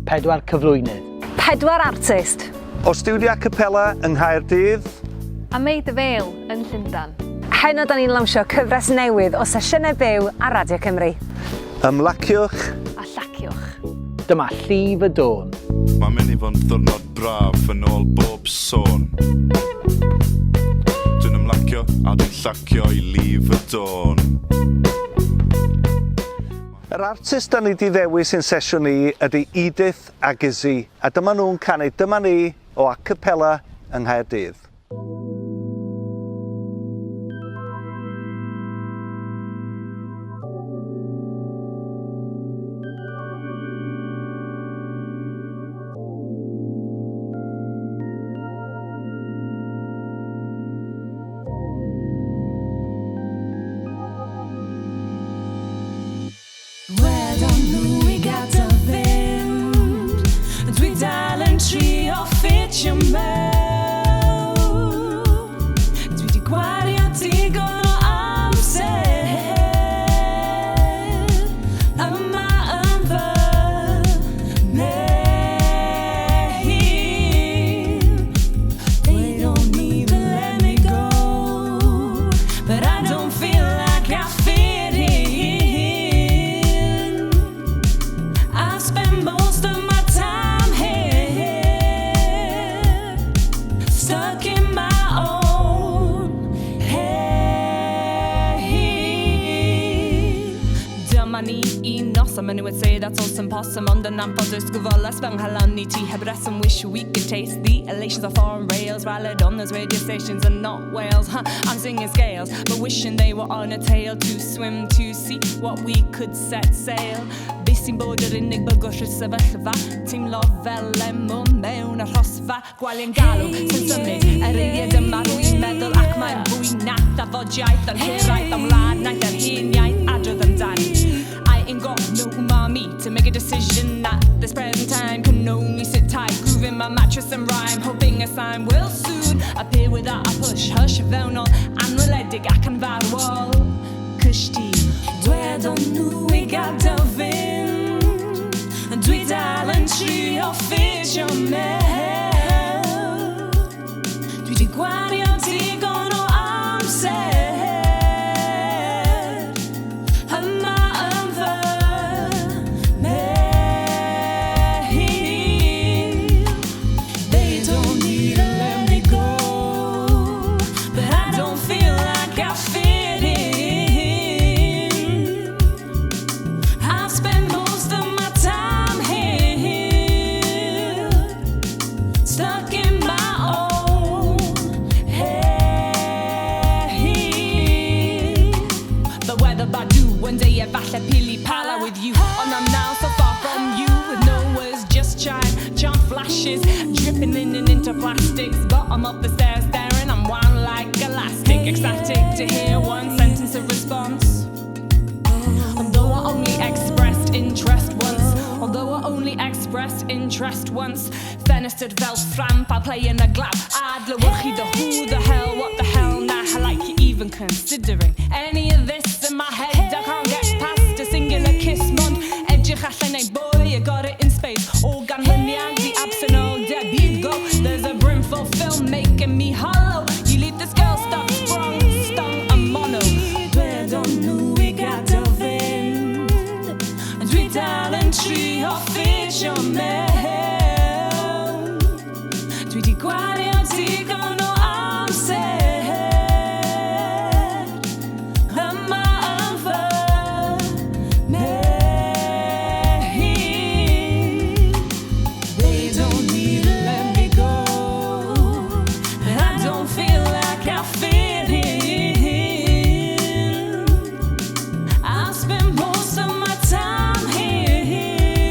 Pedwar cyflwynydd. Pedwar artist. O Stiwdio Acapela yng Nghaerdydd. A Maida Vale yn Llundain. Heno 'da ni'n lawnsio cyfres newydd o sesiynau byw ar Radio Cymru. Ymlaciwch. A llaciwch. Dyma llif y dôn. Mae'n mynd i fod yn ddiwrnod braf yn ôl bob sôn. Dwi'n ymlacio a dwi'n llacio i lif y dôn. Yr artist da ni 'di ddewis i'n sesiwn ni ydy Edith a Gizzy, a dyma nhw'n canu Dyma Ni o Acapela yng Nghaerdydd. Wedon nhw i gadael fynd. Dwi dal yn trio ffitio mewn. Dwi 'di gwario digon o amser yma yn fy mhen. They don't even let me go, but I don't feel like I fit in. I spend most of my time here, stuck in my own head. Dyma ni un nos, and many would say that's awesome possum. Ond yn anffodus gofalais fy nghalon i ti heb reswm. Wish we could taste the elations of foreign rails. Rallied on those radio stations and not Wales, huh. I'm singing scales, but wishing they were on a tail to swim to see what we could set sail. Be sy'n bod yr unig bygwth y sefyllfa? Teimlo fel lemon mewn arhosfa. Gwali'n galw sy'n symud yr eiliad yma rwy'n meddwl ac mae'n fwy na thafodiaeth ond hiraeth am wlad naeth yr hen iaith adrodd amdani. I ain't got no umami to make a decision at this present time. Can only sit tight, grooving my mattress and rhyme, hoping a sign will soon appear without a push. Hush fewnol, anweledig ac anfarwol. Cwsti. Dwedon nhw i gadael fynd. Dwi dal yn trio ffitio mewn. Dwi 'di gwario digon o amser yma yn fy mhen. They don't need to let me go, but I don't feel like I fit in. I've spent most of my time here, stuck in my own head. The weather Badu, one day efallai pili pala with you. And I'm now so far from you with no words, just chime, jump flashes, dripping linen into plastics. Bottom of the stairs staring, I'm wound like elastic, ecstatic to hear one sentence of response. Although I only expressed interest once. Although I only expressed interest once. Ffenestr fel ffram pa play yn y glap. Adlewyrchu the who the hell, what the hell, nah, like you even considering any of this in my head. I can't get past a singular kiss mond edrych allan neu boy, I got it in space. O ganlyniad i absenoldeb go. There's a brimful film making me hollow. You leave this girl stuck, sprung, stung a mono. Dwedon nhw i gadael fynd. Dwi dal yn trio ffitio mewn. Dwi 'di gwario digon o amser yma yn fy mhen. They don't need to let me go, but I don't feel like I fit in. I spend most of my time here,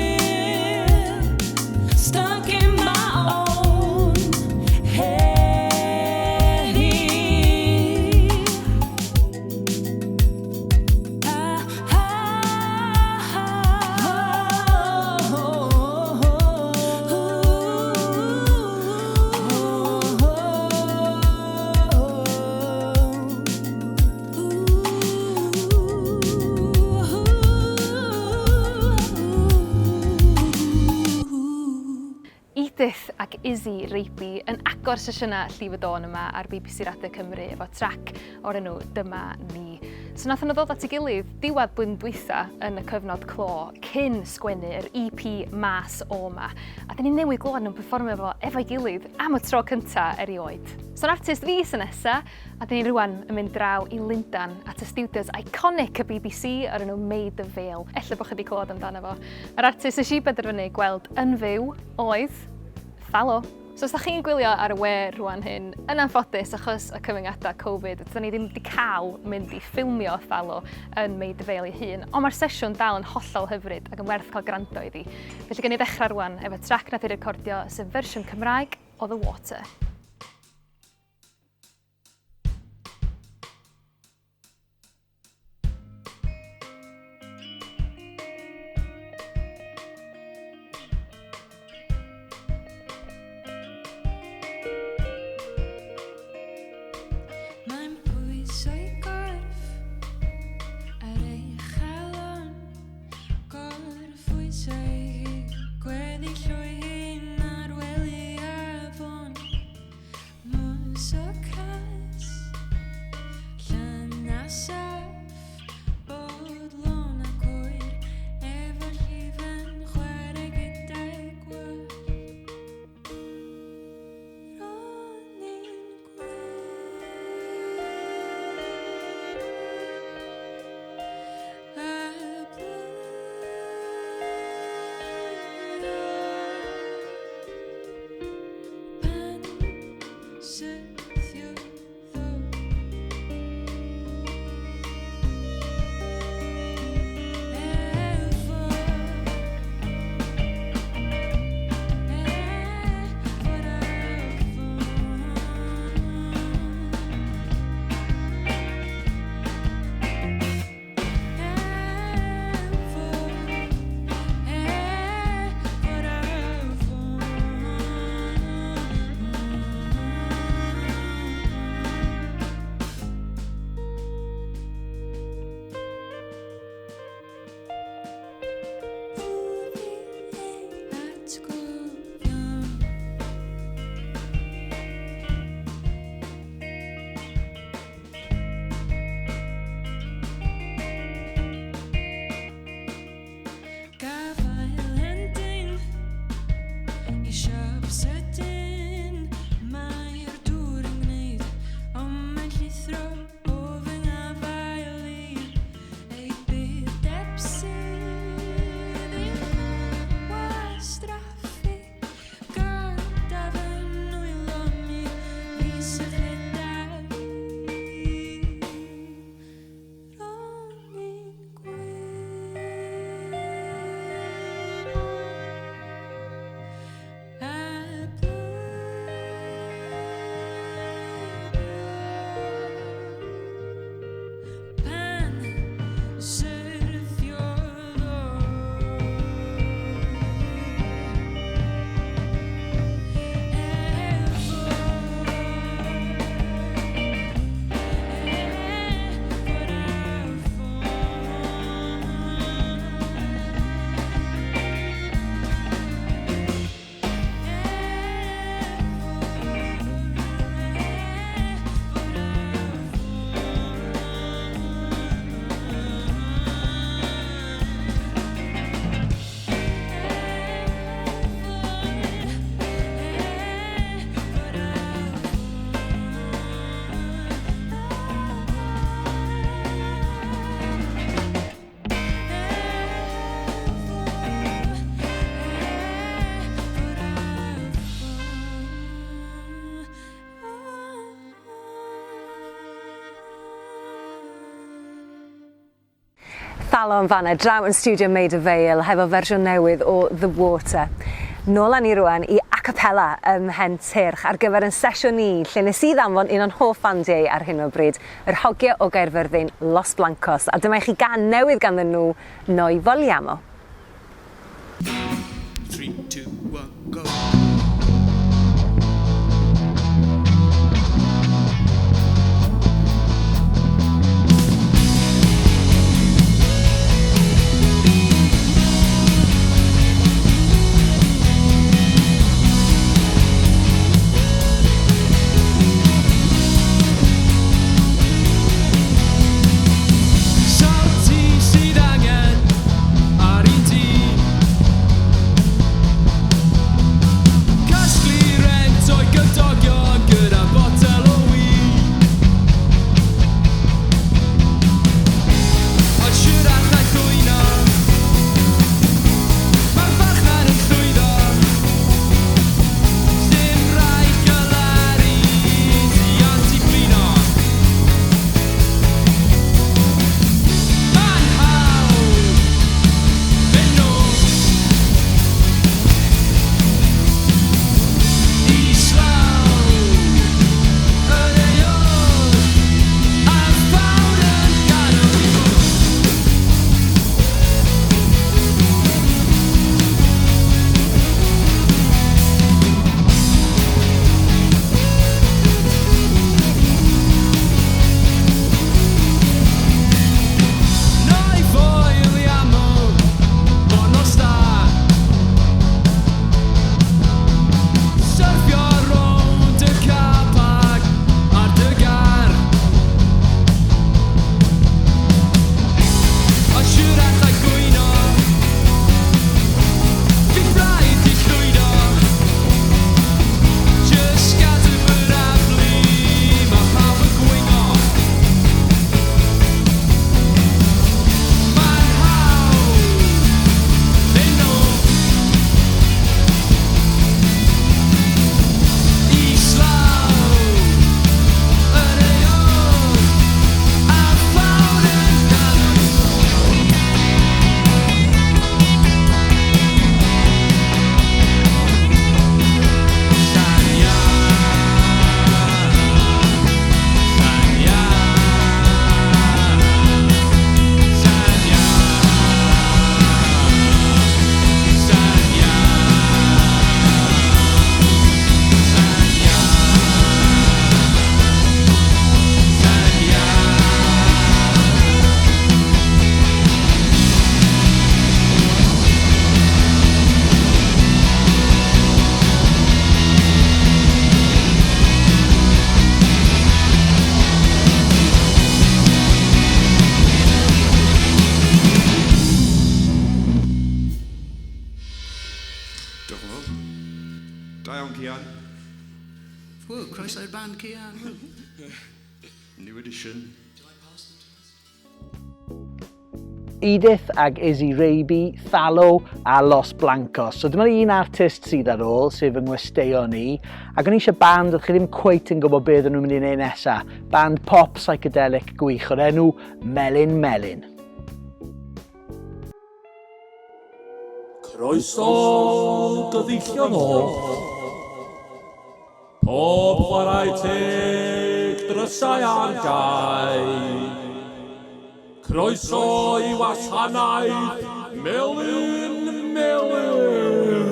Edith ac Izzy Reiby yn agor sesiynau Llif y Dôn yma ar BBC Radio Cymru efo trac o'r enw Dyma Ni. So nath nhw ddod at ei gilydd diwedd blwyddyn dwytha yn y cyfnod clo cyn sgwennu yr EP Mas O Ma. A dyn ni newydd glywed nhw'n perfformio fo efo'i gilydd am y tro cynta erioed. So'n artist fi sy'n nesa, A dyn ni rwan yn mynd draw i Lundan at y stiwdios iconic y BBC o'r enw Maid of Vale. Ella bod chi wedi clywed amdano fo. Yr artist nes i benderfynu gweld yn fyw oedd Thallo. So os da chi'n gwylio ar y we rwan hyn, yn anffodus achos y cyfyngiadau Covid, dyn ni ddim wedi cael mynd i ffilmio Thallo yn Maid of Vale ei hun, ond mae'r sesiwn dal yn hollol hyfryd ac yn werth cael gwrando iddi. Felly gen i ddechrau rwan efo trac nath ei recordio sef fersiwn Cymraeg o The Water. Mae'n pwyso'i gorff ar ei chalon, gorffwysau hi, gweddill o'i hun ar wely afon. Pan syrthiodd o efo efo'r afon. Atgofion. Gafael hendyn i siop sydyn. Mae'r dŵr yn gwneud, ond mae'n llithro o fy ngafael i. Ei byd sydd i'm wastraffu. Gyda fy nwylo mi, fi sychedaf i. Ro'n i'n gwybod a blwyddyn pan syrthiodd o Thallo yn fanna, draw yn studio Maid of Vale, hefo fersiwn newydd o The Water. Nôl â ni rwan i a cappella ym Mhentyrch ar gyfer yn sesiwn ni, lle nes i ddanfon un o'n hoff fandiau ar hyn o bryd, yr hogie o Gaerfyrddin, Los Blancos, a dyma i chi gan newydd ganddyn nhw, Noi Vogliamo. 3, 2, 1, go. Diolch yn fawr. Da iawn, Cian. Ww, croeso i'r band, Cian. New edition. Edith ag Izzy Raby, Thallo a Los Blancos. So dyma'r un artist sydd ar ôl, sef yng ngwesteion ni. Ac o'n i eisiau band oedd chi ddim cweit yn gwybod beth o'n nhw'n mynd i wneud nesaf. Band pop psychedelic gwych o'r enw Melin Melyn. Croeso gyfeillion oll. Pob chwarae teg drysau ar gau. Croeso i wasanaeth Melin Melyn.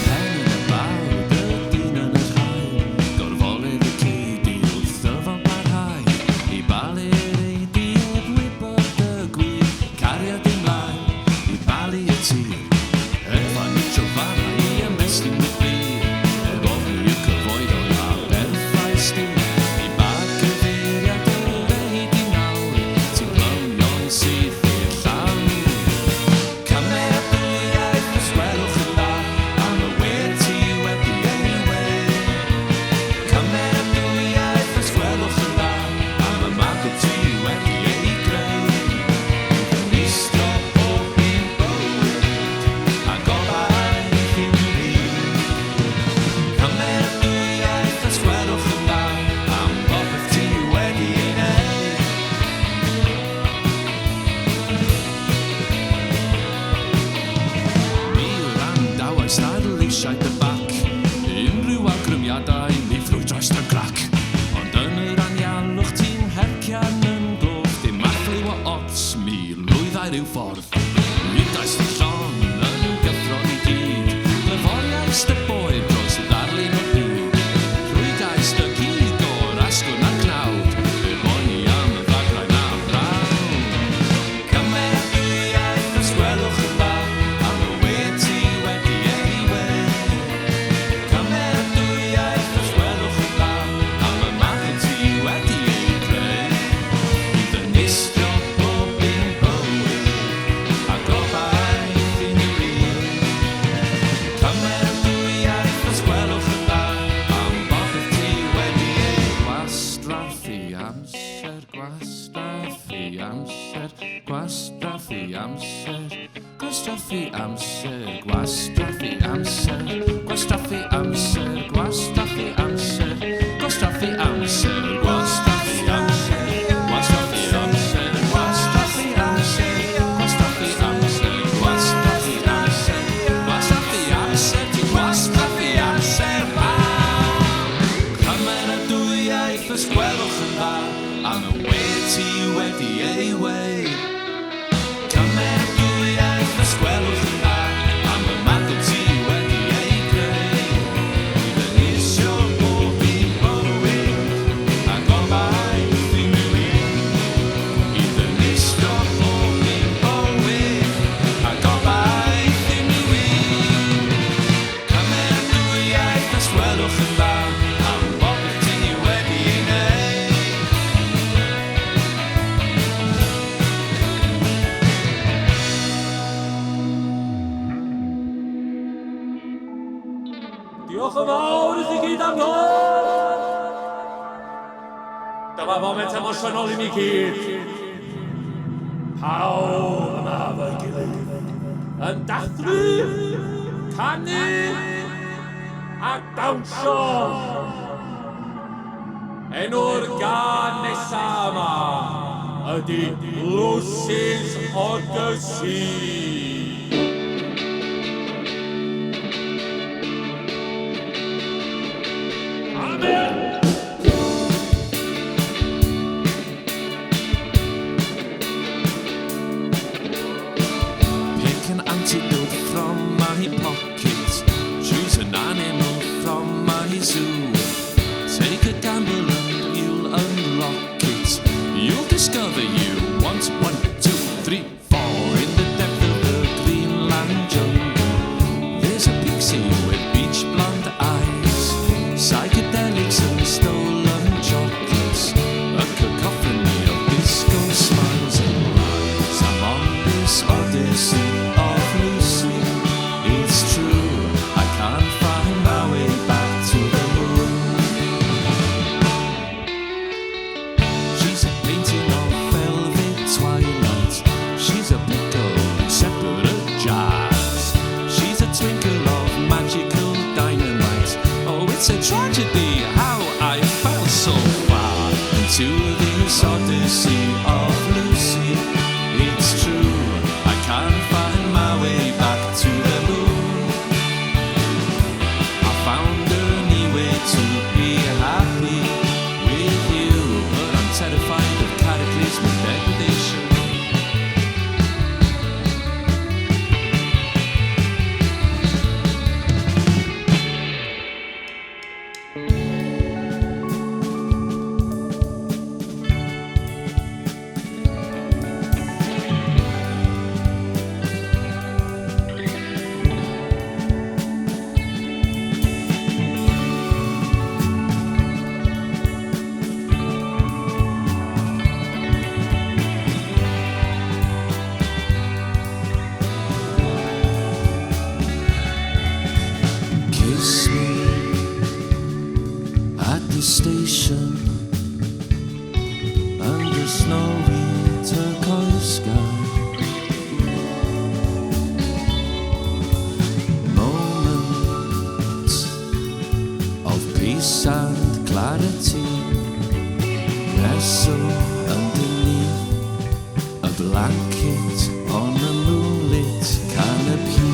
Pen yn y baw, dydyn yn yr haul, gorfoledd y cyd i wrtho fo'n parhau, i balu'r eidi heb wybod y gwir, cariad ymlaen, i balu y tir, efo nitro fanna i ymestyn y byd, heb ofni y cyfoed o'n aberthau stir, i ba gyfeiriad yr ei di nawr, ti'n plymio'n syth i'r llawr. Cymeradwyaeth os gwelwch yn dda am y we ti wedi ei weu. Cymeradwyaeth os gwelwch yn dda am y magl ti wedi ei greu. Dinistro pob un bywyd a gobaith unrhyw un. Cymeradwyaeth os gwelwch yn dda am bopeth ti wedi ei wneud. Mi wrandawais ar leisiau dy bac, unrhyw awgrymiadau mi ffrwydrais dy grac. Ond yn yr anialwch ti'n hercian yn gloch, dim achlyw o ots, mi lwyddai ryw ffordd. Rydais dy llon yn gyffro i gyd, glyforiais dy boed dros ddarlun o'r byd. Rhwygais dy gig o'r asgwrn a'r cnawd, fe boeni am y ddagrau na brawd. Cymeradwyaeth os gwelwch yn dda am y we ti wedi ei weu. Cymeradwyaeth os gwelwch yn dda am y magl ti wedi ei greu. I ddinistrio bob un bywyd a gobaith unrhyw un. Cymeradwyaeth os gwelwch yn dda am bopeth ti wedi ei Gwastraffu amser, gwastraffu amser, gwastraffu amser, gwastraffu amser, gwastraffu amser, gwastraffu amser, gwastraffu amser, gwastraffu amser, gwastraffu amser, gwastraffu amser, gwastraffu amser, gwastraffu amser, gwastraffu amser, gwastraffu amser, ti'n gwastraffu amser pawb. Cymeradwyaeth os gwelwch yn dda am y we ti wedi ei weu. Cymeradwyaeth os gwelwch yn dda am y magl ti wedi ei greu. I ddynisio bob un bywyd a gobaith unrhyw un. I ddinistrio bob un bywyd a gobaith unrhyw un. Cymeradwyaeth os gwelwch yn dda am bopeth ti wedi ei wneud. Diolch yn fawr i chi gyd am ddod! Dyma foment emosiynol i ni gyd. Pawb yma efo'i gilydd. Yn dathlu, canu a dawnsio. Enw'r gân nesa yma ydy Lucy's Odyssey. a gamble and you'll unlock it. You'll discover you want one, two, three, four. In the depth of the Greenland jungle, there's a pixie with beach blonde eyes, psychedelics and stolen chocolates, a cacophony of disco smiles and lies. I'm on this odyssey of Lucy. It's true, I can't find my way back to the moon. She's a painting of velvet twilight. She's a pickle in separate jars. She's a twinkle of magical dynamite. Oh, it's a tragedy how I fell so far into this odyssey of Lucy. It's true, I can't find my way back to the moon. I found a new way to be happy with you, but I'm terrified of cataclysmic degradation. Kiss me at the station under snowy turquoise sky. Moments of peace and clarity nestle underneath a blanket on a moonlit canopy.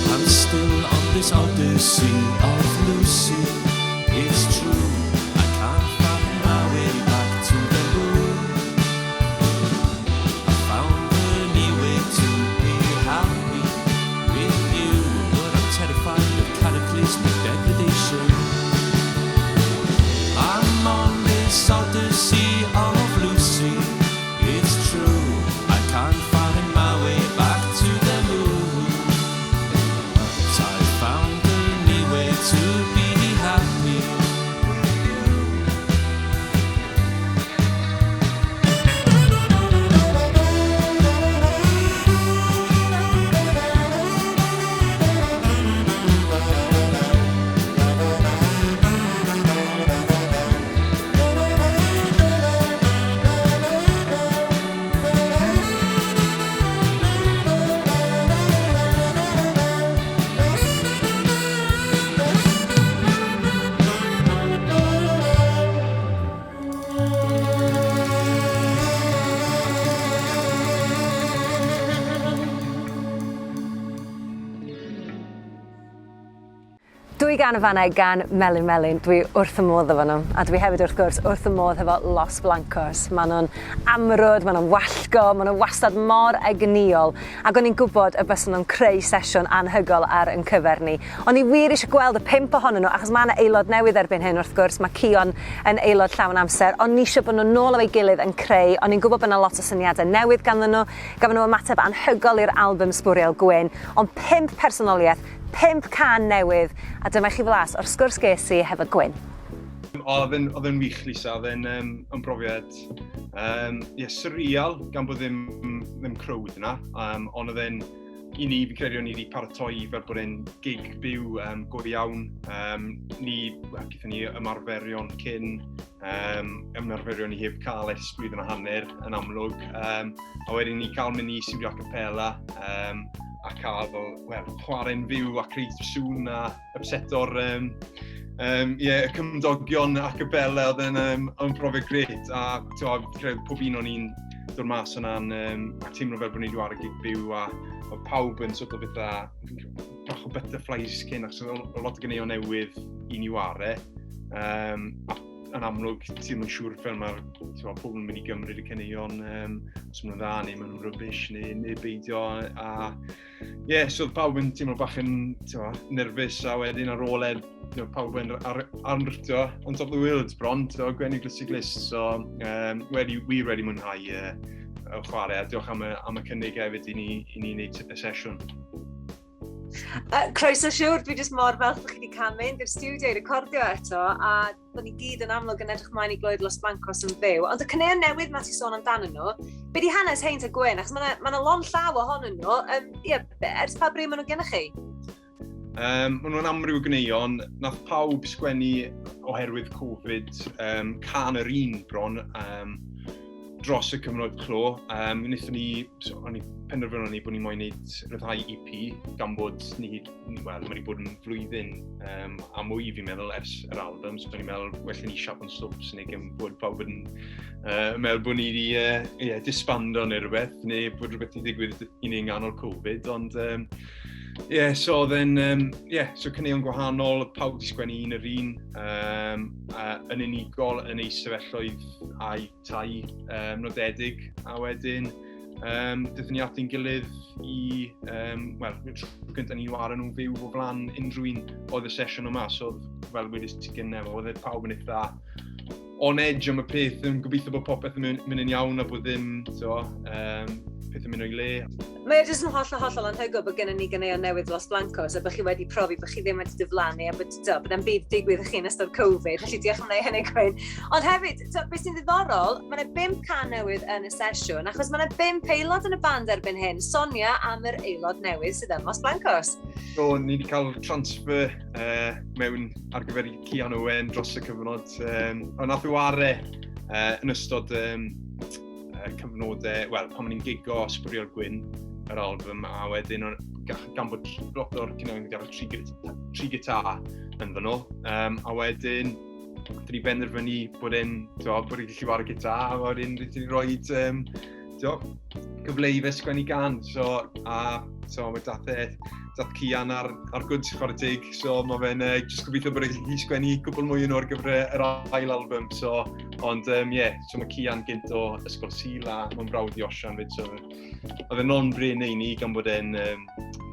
I'm still on this odyssey of Lucy. It's true, I can't find my way back to the moon. I found a new way to be happy with you, but I'm terrified of cataclysmic degradation. I'm on this odyssey of Lucy. It's true, I can't find my way back to the moon. But I found a new way to be happy. Dwy gan y fanna gan Melin Melyn, dwi wrth y modd efo nhw. A dwi hefyd wrth gwrs wrth y modd hefo Los Blancos. Maen nhw'n amrwd, maen nhw'n wallgo, maen nhw wastad mor egnïol. Ac o'n i'n gwybod y bysen nhw'n creu sesiwn anhygol ar yn cyfer ni. O'n i wir eisiau gweld y pump ohonyn nhw, achos mae yna aelod newydd erbyn hyn wrth gwrs, mae Cion yn aelod llawn amser. O'n i eisiau bod nhw nôl efo'i gilydd yn creu, o'n i'n gwybod bod yna lot o syniadau newydd ganddyn nhw. Gafon nhw ymateb anhygol i'r album Sbwriel Gwyn, ond pump personoliaeth, pump cân newydd, a dyma i chi flas o'r sgwrs ges i hefo Gwyn. Oedd e'n oedd e'n wych, Lisa. Oedd e'n um, yn brofiad um, yeah, surreal, gan bod ddim, ddim crowd yna. Um, ond oedd e'n i ni, fi'n credu o'n i wedi paratoi fel bod e'n gig byw go iawn. Ni, well, gyda ni ymarferion cyn, ymarferion ni heb cael ers blwyddyn a hanner yn amlwg. A wedyn ni cael mynd i studio a cappella a cael fel, well, chwarae'n fyw a creu sŵn a upseto'r yeah, y cymdogion a cappella oedd yn profiad grêt. A ti'n credu pob un o'n i'n dod mas yna'n a teimlo fel bod ni wedi chwarae gig byw a oedd pawb yn sort of fatha bach o butterflies cyn achos oedd lot o ganeuon newydd i ni ware. A yn amlwg, ti ddim yn siŵr fel mae'r pobl yn mynd i gymryd y caneuon, os maen nhw'n dda neu maen nhw'n rubbish neu beidio. A ie, yeah, so oedd pawb yn teimlo bach yn ti'n nerfus a wedyn ar ôl e, pawb yn ar, ar, on top of the world bron, ti'n gwenu glust i glust. So, wedi, wir wedi mwynhau y chwarae a diolch am y cynnig hefyd i ni wneud y sesiwn. Croeso siwr, dwi jyst mor falch bod chi wedi cael mynd i'r studio i recordio eto a bod ni gyd yn amlwg yn edrych mlaen i glywed Los Blancos yn fyw. Ond y caneuon newydd ma ti sôn amdanyn nhw, be di hanes hein ta Gwyn? Achos mae yna ma lond llaw ohonyn nhw. Yeah, ers pa bryd maen nhw gennych chi? Maen nhw'n amryw ganeuon. Nath pawb sgwennu oherwydd Covid cân yr un bron dros y cyfnod clo. Wnaethon ni, so, o'n i penderfynon ni bod ni moyn wneud rhyddhau EP gan bod ni, wel, mae wedi bod yn flwyddyn a mwy fi'n meddwl ers yr album, so o'n i'n meddwl well ni siap yn stwps neu gen bod pawb yn meddwl bod ni wedi yeah, disbando neu rhywbeth, neu bod rhywbeth wedi digwydd i ni yng nghanol Covid, ond yeah, so oedd e'n, yeah, so caneuon gwahanol, pawb wedi sgwennu un yr un, yn unigol yn ei sefylloedd a'i tai nodedig, a wedyn dethon ni at ein gilydd i, wel, tro gyntaf ni ware nhw'n fyw o flaen unrhyw un oedd y sesiwn yma, so oedd, fel wedes ti gynne, oedd e pawb yn eitha on edge am y peth, yn gobeithio bod popeth yn mynd yn iawn a bod ddim, so, peth yn mynd o'i le. Mae e jyst yn hollol, hollol anhygoel bod gennym ni ganeuon newydd Los Blancos a bod chi wedi profi bod chi ddim wedi diflannu a bod, to, bod e'n byd digwydd i chi yn ystod Covid, felly diolch am wneud hynny, Gwyn. Ond hefyd, to, beth sy'n ddiddorol, mae yna bump cân newydd yn y sesiwn, achos mae yna bump aelod yn y band erbyn hyn. Sonia am yr aelod newydd sydd yn Los Blancos. Do, ni wedi cael transfer mewn ar gyfer Cian Owen dros y cyfnod. Ond nath o ware yn ystod cyfnodau, wel, pan o'n i'n gigo Sbwriel Gwyn, yr album, a wedyn gan bod lot o'r caneuon wedi cael tri gitar ynddyn nhw, a wedyn dyn ni benderfynu bod e'n, bod e'n gallu ware gitar, a wedyn dyn ni rhoi cyfle i fe sgwennu gân. So, a so mae dath Cian ar goods chwarae teg, so mae fe'n just gobeithio bod e'n gallu sgwennu cwpl mwy yn o'r gyfer yr ail album. So, ond yeah, so mae Cian gynt o Ysgol Sul a mae'n brawd i Osian fyd, so oedd e'n non-brainer i ni gan bod e'n,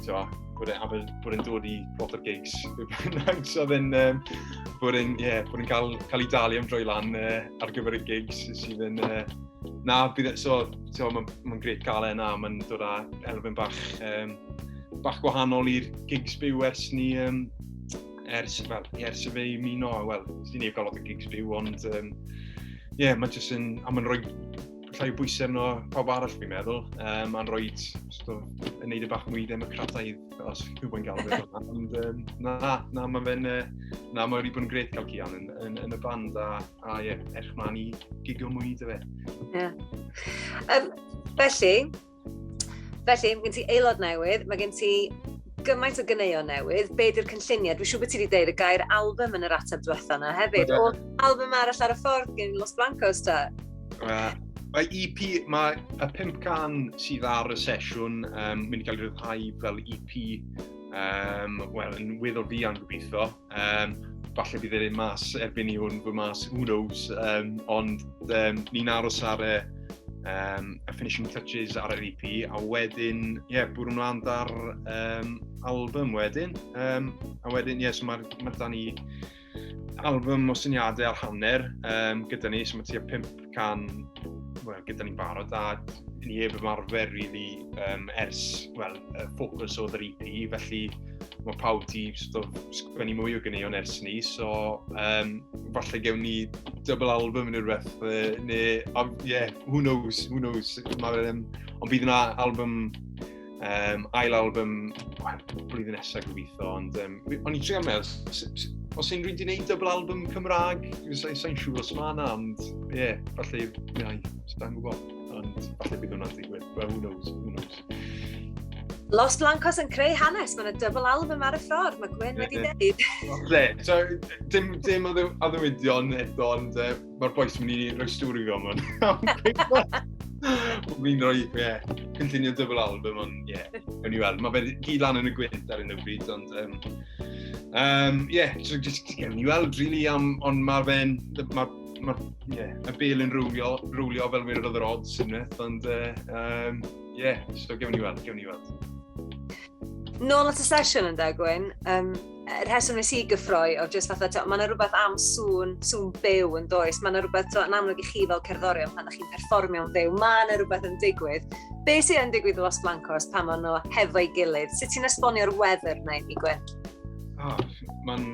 so, bod e'n dod i lot o'r gigs. So oedd e'n, bod e'n, yeah, bod e'n cael ei dalu am droi lan ar gyfer y gigs sydd yn, na, bydd, so mae'n ma grêt cael e na, mae'n dod â elfen bach gwahanol i'r gigs byw ers ni, ers, wel, ers i fe ymuno, wel, sy'n ni gael lot o gigs byw, ond, ie, yeah, mae'n jyst yn, a mae'n rhoi llai o bwysau arno pawb arall fi'n meddwl. Mae'n rhoi, sort of, yn neud e bach mwy democrataidd, os chi'n gwybod gael fe. Ond na, mae fe'n, na, mae wedi bod yn grêt cael Cian yn y band a ie, yeah, edrych mlaen i gigio mwy 'da fe. Yeah. Felly, mae gen ti aelod newydd, mae gen ti gymaint o ganeuon newydd. Be di'r cynlluniau? Dwi'n siŵr bod ti wedi deud y gair album yn yr ateb diwetha yna hefyd. O album arall ar y ffordd gen Los Blancos ta? Mae EP, mae y pump cân sydd ar y sesiwn mynd i gael ei ryddhau fel EP, wel, yn weddol fuan gobeithio. Falle bydd e'n mas erbyn i hwn fod mas, who knows, ond ni'n aros ar y finishing touches ar yr EP, a wedyn, ie, yeah, bwrw ymlaen dar album wedyn. A wedyn, ie, yeah, so mae ma da ni album o syniadau ar hanner gyda ni, so mae tua pump cân, well, gyda ni'n barod, a ni heb ymarfer really ers, well, y ffocws oedd yr EP, felly mae pawb di sort of sgwennu mwy o ganeuon ers ni, so falle gewn ni double album neu rhywbeth, neu, yeah, who knows, who knows. Ma, ond bydd yna album. Ail album, well, blwyddyn nesaf gobeithio, ond o'n i'n trio meddwl, os unrhyw un 'di wneud double album Cymraeg, sa'n siŵr os mae yna, ond ie, yeah, falle, ie, sa'n gwybod, ond falle bydd hwnna'n digwydd, well, who knows, who knows. Los Blancos yn creu hanes, mae yna double album ar y ffordd, mae Gwyn wedi dweud. Le, so, dim addewidion eto, ond mae'r bois yn mynd i roi stwr i fi am hwn. Fi'n rhoi, ie, yeah, cynllunio double album, ond ie, yeah, gawn ni weld. Mae fe gyd lan yn y gwynt ar un o bryd, ond ie, yeah, so just gawn ni weld, really, ond mae fe'n, mae ma, yeah, y bel yn rowlio fel wir oedd yr odds unwaith, ond yeah, so gawn ni weld, gawn ni weld. Nôl at y sesiwn yn Gwyn, y rheswm nes i gyffroi oedd jyst fatha, mae yna rhywbeth am sŵn byw yn does, mae yna rhywbeth, t'o, yn amlwg i chi fel cerddorion pan ydych chi'n perfformio'n fyw, mae yna rhywbeth yn digwydd. Be sydd yn digwydd i Los Blancos pan maen nhw hefo'i gilydd? Sut ti'n esbonio'r wefr na i ni, Gwyn? Oh, mae'n,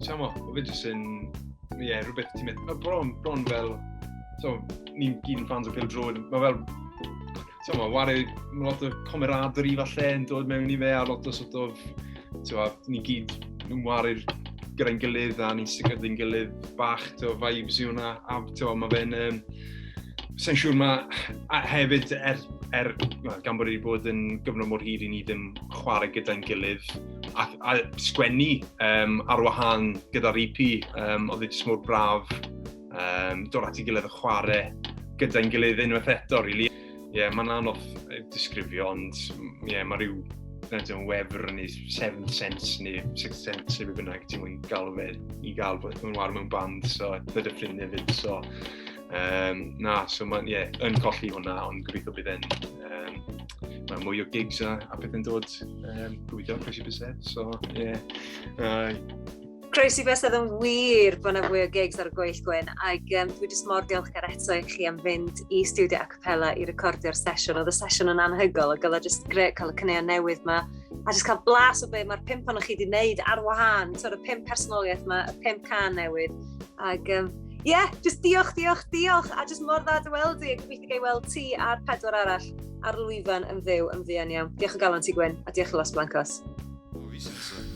ti'n mo, mae fe jyst yn, ie, yeah, rhywbeth ti'n mynd, mae bron fel, so, ni'n gyd yn fans o pêl-droed, mae fel, ti'n mo, ware, mae lot o camaraderie falle yn dod mewn i fe, a lot o sort of, ti'n mo, ni gyd yn ware'r gyda'n gilydd a ni'n sticio gyda'n gilydd bach, ti'n mo, vibes i hwnna, a ti'n mo, mae fe'n, sa'n siŵr mae, a hefyd, well, gan bod wedi bod yn gyfnod mor hir i ni ddim chwarae gyda'n gilydd, a sgwennu ar wahân gyda'r EP, oedd e jyst mor braf dod at ei gilydd a chwarae gyda'n gilydd unwaith eto, really. Ie, yeah, mae'n anodd disgrifio, ond ie, yeah, mae rhyw I don't know, wefr neu seventh sense neu sixth sense neu be bynnag ti'n mwyn galw fe i gael bod yn ware mewn band, so dydy ffrindiau fyd, so na, so mae'n, ie, yeah, yn colli hwnna, ond gobeithio bydd e'n, mae mwy o gigs a pethau'n dod, gobeithio, croesi bysedd, so, ie. Yeah. Croesi bysedd yn wir bod yna fwy o gigs ar y gweill, Gwyn, ac dwi jyst mor diolchgar eto i chi am fynd i studio a cappella i recordio'r sesiwn. Oedd y sesiwn yn anhygoel, ac oedd o jyst grêt cael y caneuon newydd ma, a jyst cael blas o be mae'r 5 ohonoch chi wedi wneud ar wahân, y 5 personoliaeth ma, y 5 can newydd. Ac ie, yeah, jyst diolch, diolch, diolch, a jyst mor dda dy weld i, a gobeithio gai weld ti a'r 4 arall ar lwyfan yn fyw yn fuan iawn. Diolch o galon ti, Gwyn, a diolch i Los Blancos. O, fi sy'n nesaf.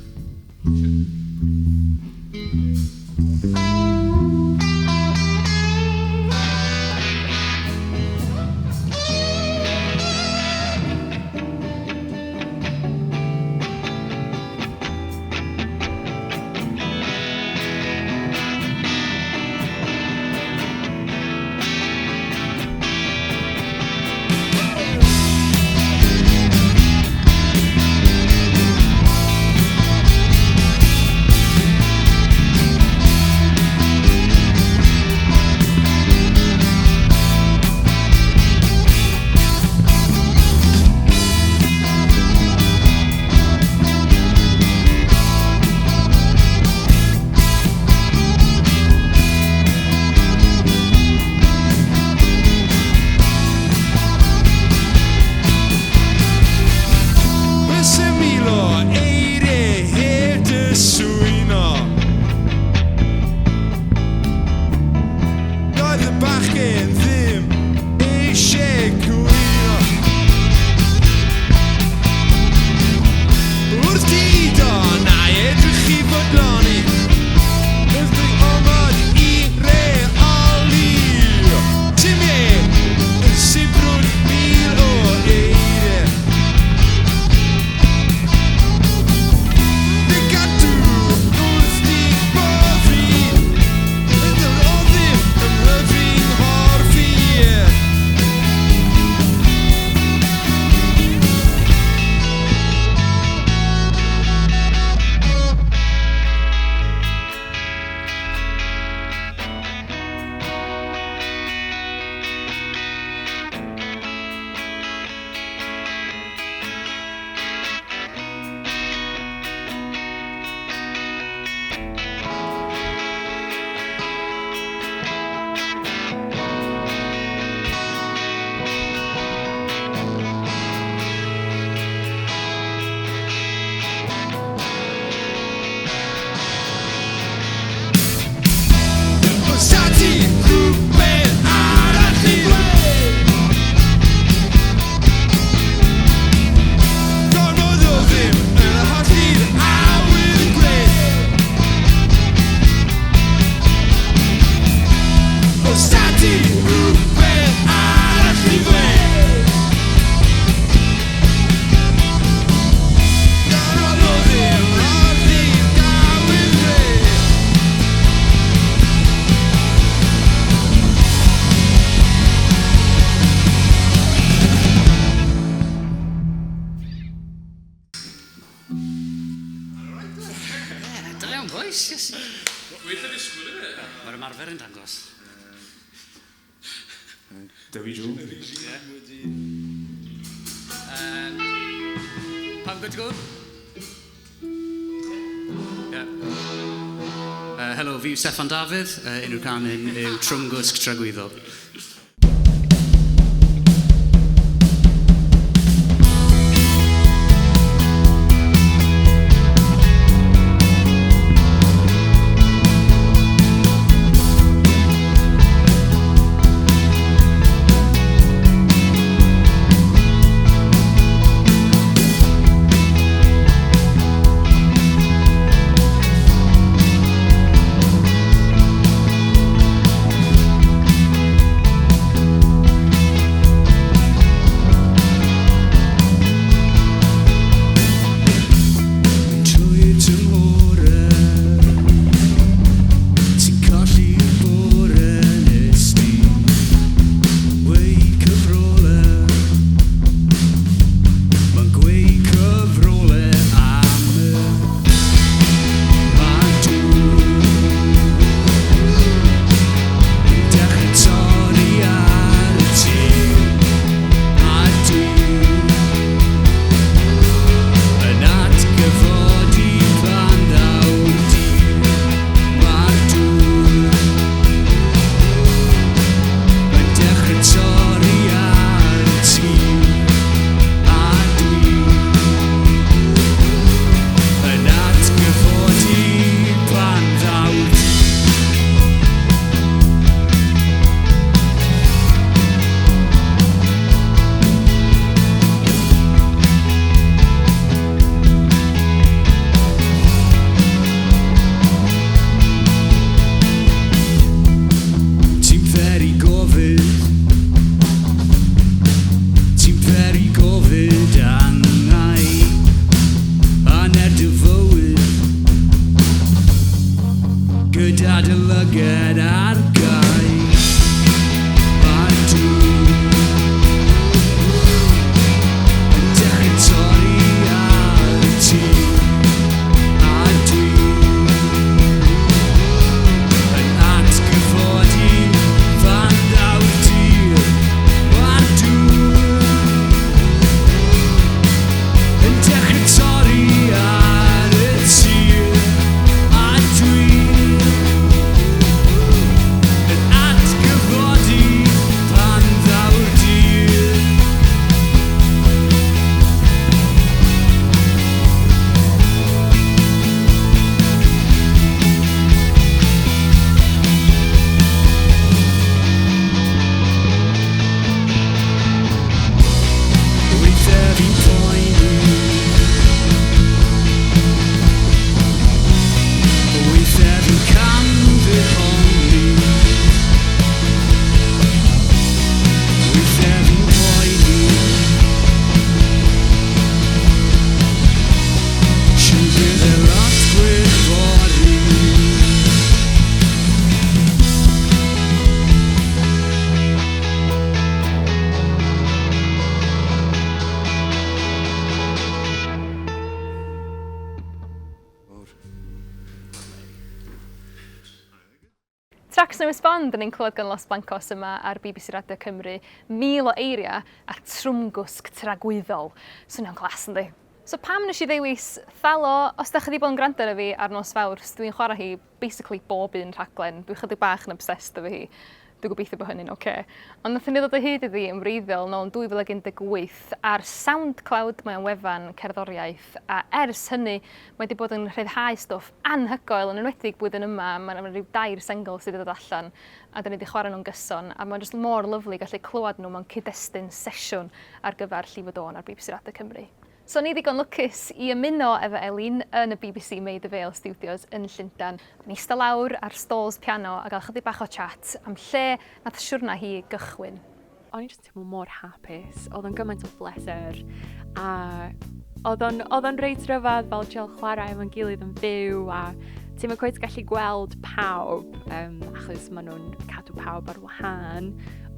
iawn, boys. Yes. Well na disgwyl i fi. Mae'r ymarfer yn dangos. Dewi Jones. Yeah. Pawb good to go? Yeah. Helo, fi yw Steffan Dafydd. Enw'r cân hyn yw Trwmgwsg Tragwyddol. Trwy tymhorau, ti'n colli'r bore nes di Weud cyfrolau, mae'n gweud cyfrolau am y Mae dŵr yn dechrau torri ar y tir A dŵr yn atgyfodi pan ddaw'r dydd. Mae'r dŵr yn dechrau torri ar y tir. A dwi yn atgyfodi pan ddaw'r dydd. Ti'n peri gofid Ti'n peri gofid angau Hanner dy fywyd Gyda dy lygad ar gau Mae'r dŵr Yn dechrau torri ar y tir A dwi yn atgyfodi fan ddaw'r tir. Mae'r dŵr yn dechrau torri ar y tir. A dwi yn atgyfodi pan ddaw'r dydd. Weithiau fi'n poeni Weithiau fi'n camddehongli Weithiau fi'n poeni Siw bydd e lot gwell fory. Tracs newydd sbon, dyn ni'n clywed gan Los Blancos yma ar BBC Radio Cymru, 1000 o eiriau a trwmgwsg tragwyddol. Swnio'n class, yndi? So pam nes i ddewis Thalo? Os da chi wedi bod yn gwrando arno fi ar nos Fawrth, dwi'n chwarae hi basically bob un rhaglen. Dwi'n chydig bach yn obsessed efo hi. Dwi'n gobeithio bod hynny'n oce. Ond nathon ni ddod o hyd iddi yn wreiddiol nôl yn 2018 ar SoundCloud, mae o'n wefan cerddoriaeth, a ers hynny mae wedi bod yn rhyddhau stwff anhygoel, yn enwedig blwyddyn yma, mae yna rhyw dair sengl sydd wedi dod allan, a da ni wedi chwarae nhw'n gyson, a mae'n jyst mor lyfli gallu clywed nhw mewn cyd-destun sesiwn ar gyfer Llif y Dôn ar BBC Radio Cymru. So ni ddigon lwcus i ymuno efo Elin yn y BBC Maida Vale Studios yn Llundain. Yn eistedd lawr ar stalls piano a gael chydig bach o chat am lle nath siwrna hi gychwyn. O'n i jyst yn teimlo mor hapus, oedd o'n gymaint o bleser a oedd o'n, oedd o'n reit rhyfedd fel trial chwarae efo'n gilydd yn fyw a ti'm yn cweit gallu gweld pawb um, achos maen nhw'n cadw pawb ar wahân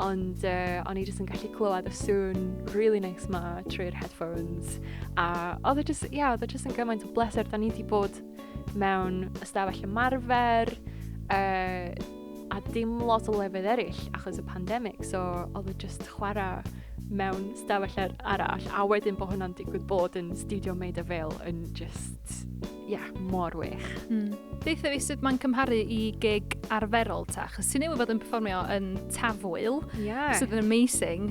ond uh, o'n i jyst yn gallu clywed y sŵn really nice ma trwy'r headphones a oedd e jyst, yeah, oedd e jyst yn gymaint o bleser da ni wedi bod mewn ystafell ymarfer, a dim lot o lefydd eraill achos y pandemig, so oedd o just chwarae mewn stafell arall, a wedyn bod hwnna'n digwydd bod yn studio Maida Vale yn just, yeah, mor wych. Deutha fi sut mae'n cymharu i gig arferol ta, achos ti newydd fod yn perfformio yn Tafwyl, sydd yn amazing.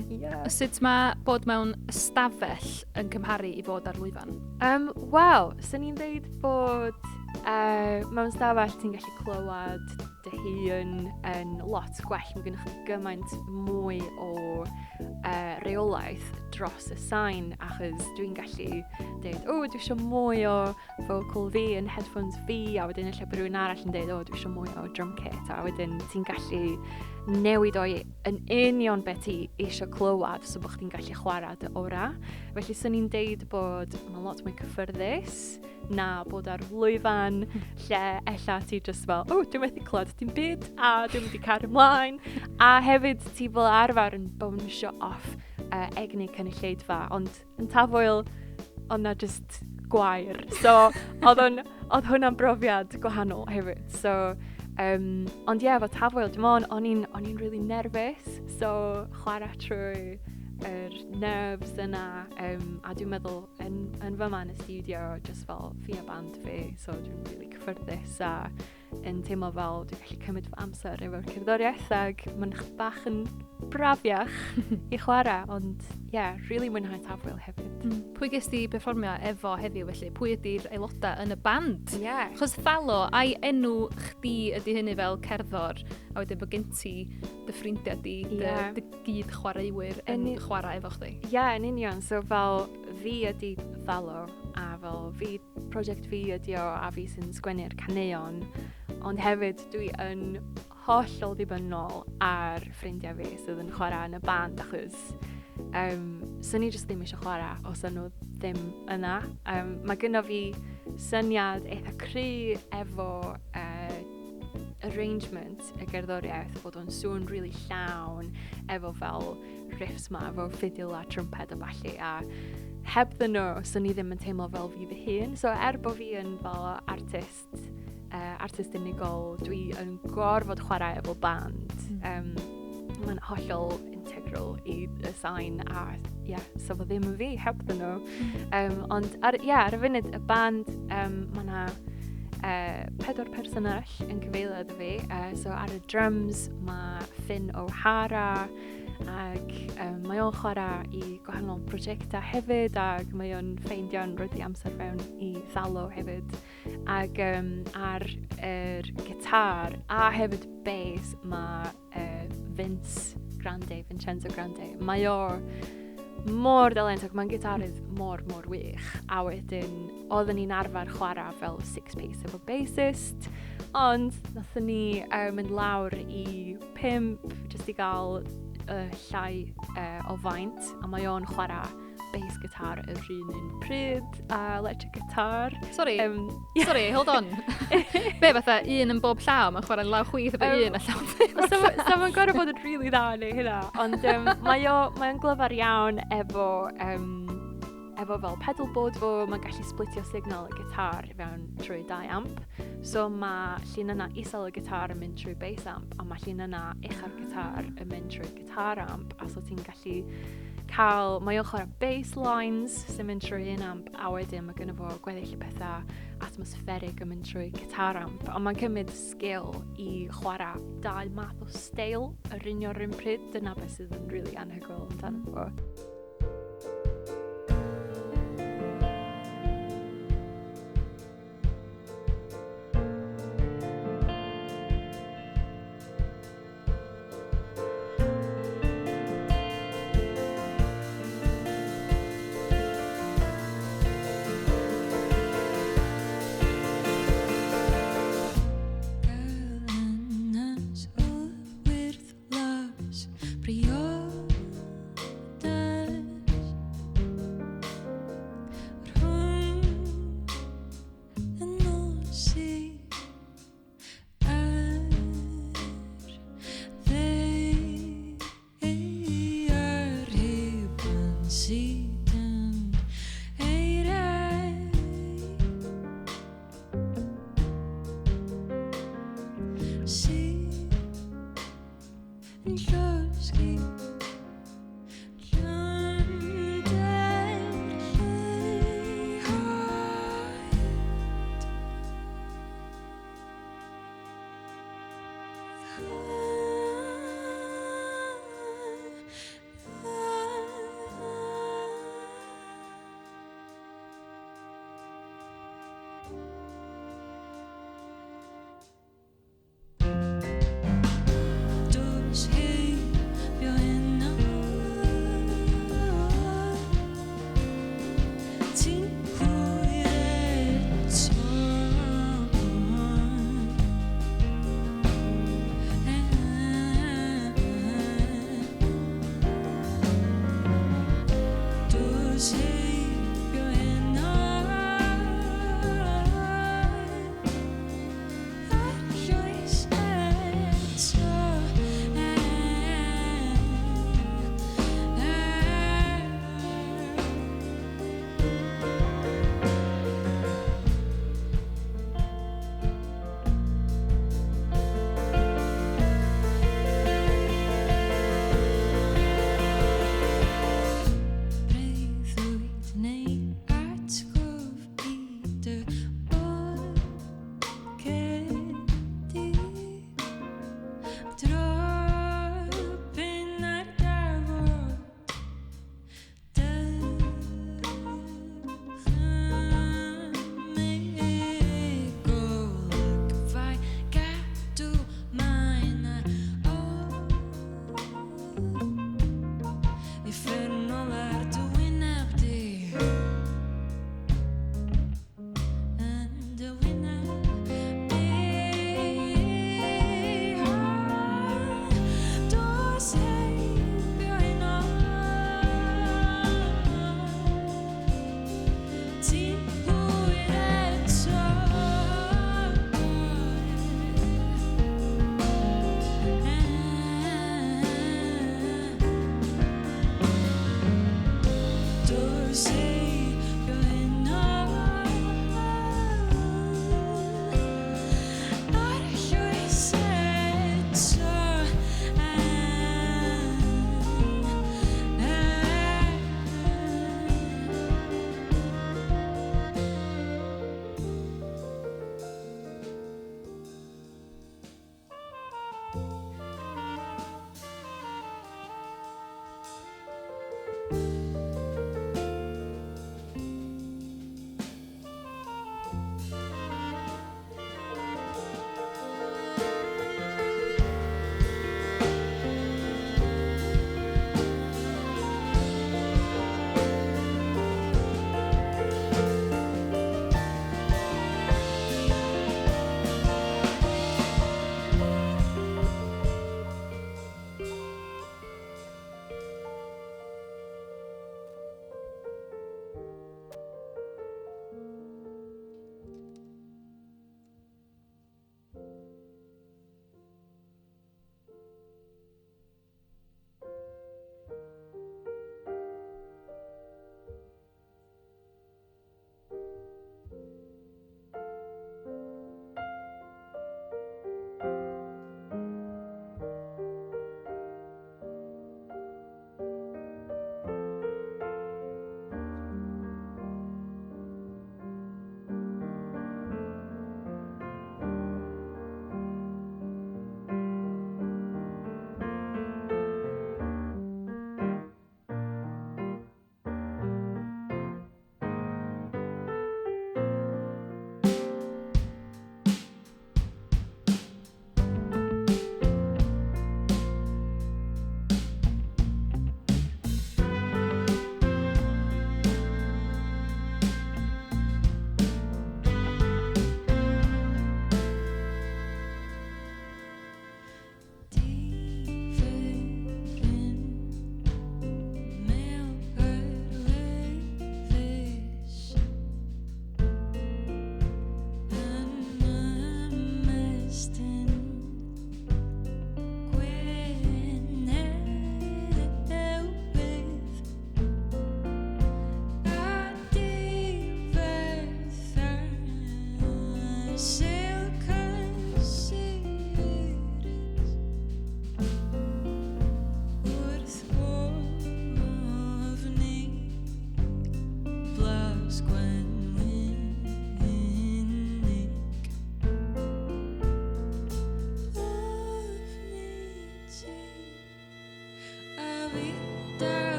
Sut mae bod mewn ystafell yn cymharu i fod ar lwyfan? Wel, swn i'n dweud bod mewn stafell ti'n gallu clywed dy hun yn lot gwell. Mae gennych chi gymaint mwy o reolaeth dros y sain, achos dwi'n gallu dweud, o, dwi eisiau mwy o vocal fi yn headphones fi, a wedyn ella bod rhywun arall yn dweud, o, dwi eisiau mwy o drum kit, a wedyn ti'n gallu newid o'i yn union beth ti eisiau clywed, so bod chdi'n gallu chwarae dy ora. Felly swn i'n deud bod mae'n lot mwy cyffyrddus na bod ar lwyfan lle ella ti just fel, o, dwi'n methu clywed dim byd, a dwi'n mynd i cario ymlaen. A hefyd ti fel arfer yn bownsio off egni cynulleidfa, ond yn Tafwyl, oedd na just gwair. So, oedd hwnna'n brofiad gwahanol hefyd. So, ond ie, yeah, efo Tafwyl, dim ond, o'n i'n really nervous, so chwarae trwy yr nerves yna, a dwi'n meddwl yn fyma yn y studio, just fel fi a band fi, so dwi'n really cyffyrddus a yn teimlo fel dwi'n gallu cymryd fy amser efo'r cerddoriaeth, ac mae'n bach yn brafiach i chwarae, ond ie, yeah, really mwynhau Tafwyl hefyd. Pwy ges di perfformio efo heddiw felly? Pwy ydy'r aelodau yn y band? Yeah. Chos Thalo, ai enw chdi ydy hynny fel cerddor, a wedyn bod gen ti dy ffrindiau di, dy gyd chwaraewyr yn chwarae efo chdi? Ie, yeah, yn union. So fel fi ydy Thalo, a fel fi, prosiect fi ydy o, a fi sy'n sgwennu'r caneuon, ond hefyd dwi yn hollol ddibynnol ar ffrindiau fi sydd yn chwarae yn y band, achos swn i jyst ddim eisiau chwarae os nhw ddim yna. Mae gynno fi syniad eitha cry efo arrangement y gerddoriaeth, bod o'n sŵn really llawn efo fel riffs ma, efo fiddle a trumped a ballu, a hebddyn nhw, swn i ddim yn teimlo fel fi fy hun. So er bod fi yn fel artist unigol, dwi yn gorfod chwarae efo band. Mae'n hollol integral i y sain, a yeah, so fo ddim yn fi hebddyn nhw. Ond ar y funud y band, mae yna 4 person arall yn cyfeilio iddo fi. So ar y drums mae Finn O'Hara, ac mae o'n chwarae i gwahanol prosiectau hefyd, ac mae o'n ffeindio'n rhoi ei amser fewn i Thalo hefyd. Ac ar yr gitar a hefyd bass mae Vince Grande, Vincenzo Grande. Mae o mor dalentog, mae'n gitarydd mor, mor wych. A wedyn, oedden ni'n arfer chwarae fel six-piece efo bassist, ond nathon ni mynd lawr i 5 jyst i gael llai o faint, a mae o'n chwarae bass guitar yr un pryd a electric guitar. Sorry, sorry, hold on. Be fatha, un yn bob llaw, mae'n chwarae law chwith efo un a llaw dde. So mae'n gorfod bod yn really dda neu hynna, ond mae o'n glyfar iawn efo fel pedalboard fo, mae'n gallu splitio signal y gitar fewn trwy dau amp. So mae llun yna isel y gitar yn mynd trwy bass amp, a mae llun yna ucha'r gitar yn mynd trwy gitar amp, a so ti'n gallu cael, mae o'n chwarae bass lines sy'n mynd trwy un amp, a wedyn mae gynno fo gweddill y pethau atmospheric yn mynd trwy gitar amp. Ond mae'n cymryd skill i chwarae dau math o steil yr union yr un pryd. Dyna beth sydd yn really anhygoel amdano fo. Gelynas o wyrdd las briodas. Sydd yn llosgi Llymder lleihad. Dos heibio heno. Ti'n hwyr eto.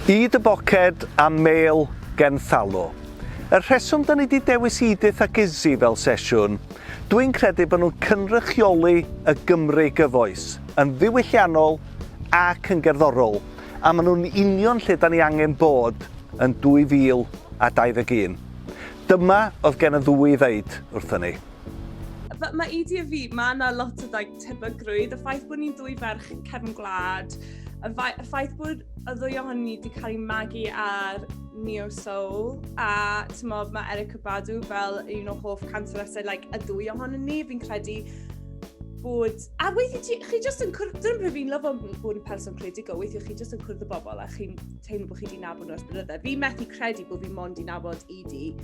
I dy boced a mêl gen Thallo. Y rheswm da ni di dewis Edith ac Izzy fel sesiwn, dwi'n credu bod nhw'n cynrychioli y Gymru gyfoes, yn ddiwylliannol ac yn gerddorol, a maen nhw'n union lle da ni angen bod yn 2021. Dyma oedd gen y ddwy i ddeud wrthyn ni. Mae Edie a fi, mae yna lot o like, tebygrwydd. Y ffaith bod ni'n ddwy ferch cefn gwlad, y, y ffaith bod y ddwy ohonyn ni wedi cael ei magu ar Neo Soul, a tymod, mae Erykah Badu fel un o hoff cantoresau like, y ddwy ohonyn ni, fi'n credu bod... A weithiau ti, chi jyst yn cwrdd... Dyna pryd fi'n lyfo bod yn person creadigol, weithiau chi jyst yn cwrdd y bobl a chi'n teimlo bod chi wedi nabod nhw ers blynydde. Fi'n methu credu bod fi mond i nabod Edie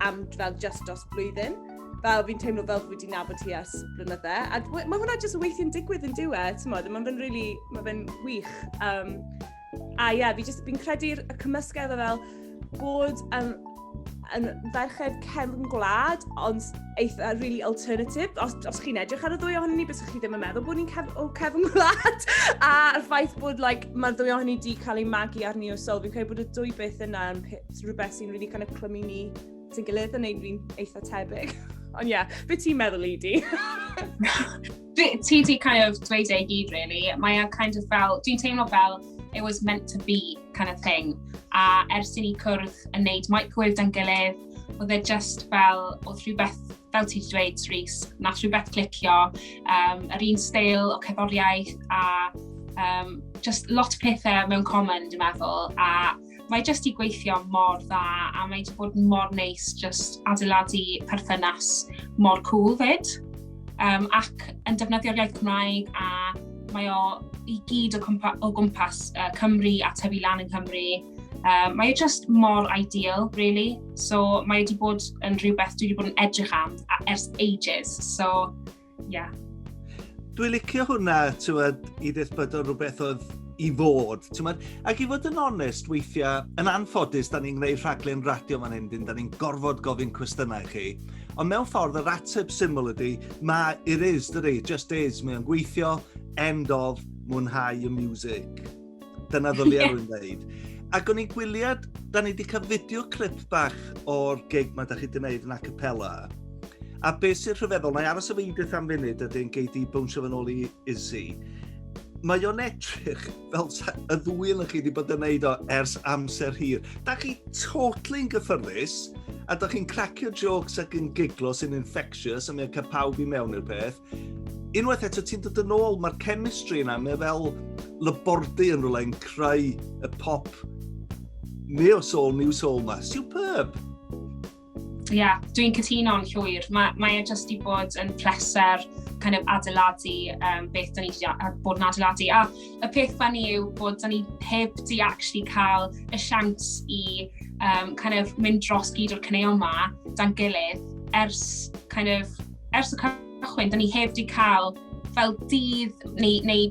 am fel just dros blwyddyn. Fel fi'n teimlo fel fi wedi nabod hi ers blynydde. A mae hwnna jyst weithiau'n digwydd yn diwe, ti'n modd, mae fe'n really, mae fe'n wych. A ie, yeah, fi just, fi'n credu'r y cymysgedd o fel bod yn ferched cefn gwlad, ond eitha really alternative. Os, os chi'n edrych ar y ddwy ohonyn ni, bys chi ddim yn meddwl bod ni'n cef, o cefn gwlad. A'r ffaith bod like, mae'r ddwy ohonyn ni di cael ei magu ar Neo Soul, fi'n credu bod y dwy beth yna yn rhywbeth sy'n really kind of clymu ni at ein gilydd yn neud fi'n eitha tebyg. Ond ie, yeah, beth ti'n meddwl, Edie? Ti di kind of dweud e i gyd, really. Mae e kind of fel, dwi'n teimlo fel it was meant to be kind of thing. A ers i ni cwrdd yn neud microwave da'n gilydd, oedd e just fel, oedd rhywbeth, fel ti wedi dweud, Rhys, nath rhywbeth clicio, yr un steil o cerddoriaeth a just lot o pethau mewn common, dwi'n meddwl, a mae jyst i gweithio mor dda a mae wedi bod mor neis just adeiladu perthynas mor cool fyd. Ac yn defnyddio'r iaith Cymraeg a mae o i gyd o, cwmpa, o gwmpas Cymru a tyfu lan yng Nghymru. Mae o just mor ideal, really. So mae wedi bod yn rhywbeth dwi wedi bod yn edrych am ers ages. So, yeah. Dwi'n licio hwnna, ti'n Edith, bod o'n rhywbeth oedd i fod. Ti'n ac i fod yn onest, weithiau, yn anffodus, da ni'n gwneud rhaglen radio fan hyn, da ni'n gorfod gofyn cwestiynau i chi. Ond mewn ffordd, yr ateb syml ydy, mae it is, dydy, just is, mae o'n gweithio, end of, mwynhau y music. Dyna ddylia yeah. rwy'n dweud. Ac o'n i'n gwyliad, da ni wedi cael fideo clip bach o'r gig ma da chi wedi gwneud yn acapella. A beth sy'n rhyfeddol, na i aros efo Edith am funud, ydyn gei di bownsio fy nôl i Izzy. Mae o'n edrych fel y ddwy yn chi wedi bod yn neud o ers amser hir. Da chi totally'n gyffyrddus, a da chi'n cracio jokes ac yn giglo sy'n infectious, a mae'n cael pawb i mewn i'r peth. Unwaith eto ti'n dod yn ôl, mae'r chemistry yna, mae fel labordy yn rhywle yn creu y pop neo soul, new soul ma. Superb! Ie, yeah, dwi'n cytuno'n llwyr. Mae, mae e jyst i bod yn pleser kind of adeiladu beth da ni wedi bod yn adeiladu. A y peth funny yw bod da ni heb di actually cael y siawns i kind of mynd dros gyd o'r caneuon ma da'n gilydd ers kind of ers y cychwyn, da ni heb di cael fel dydd neu, neu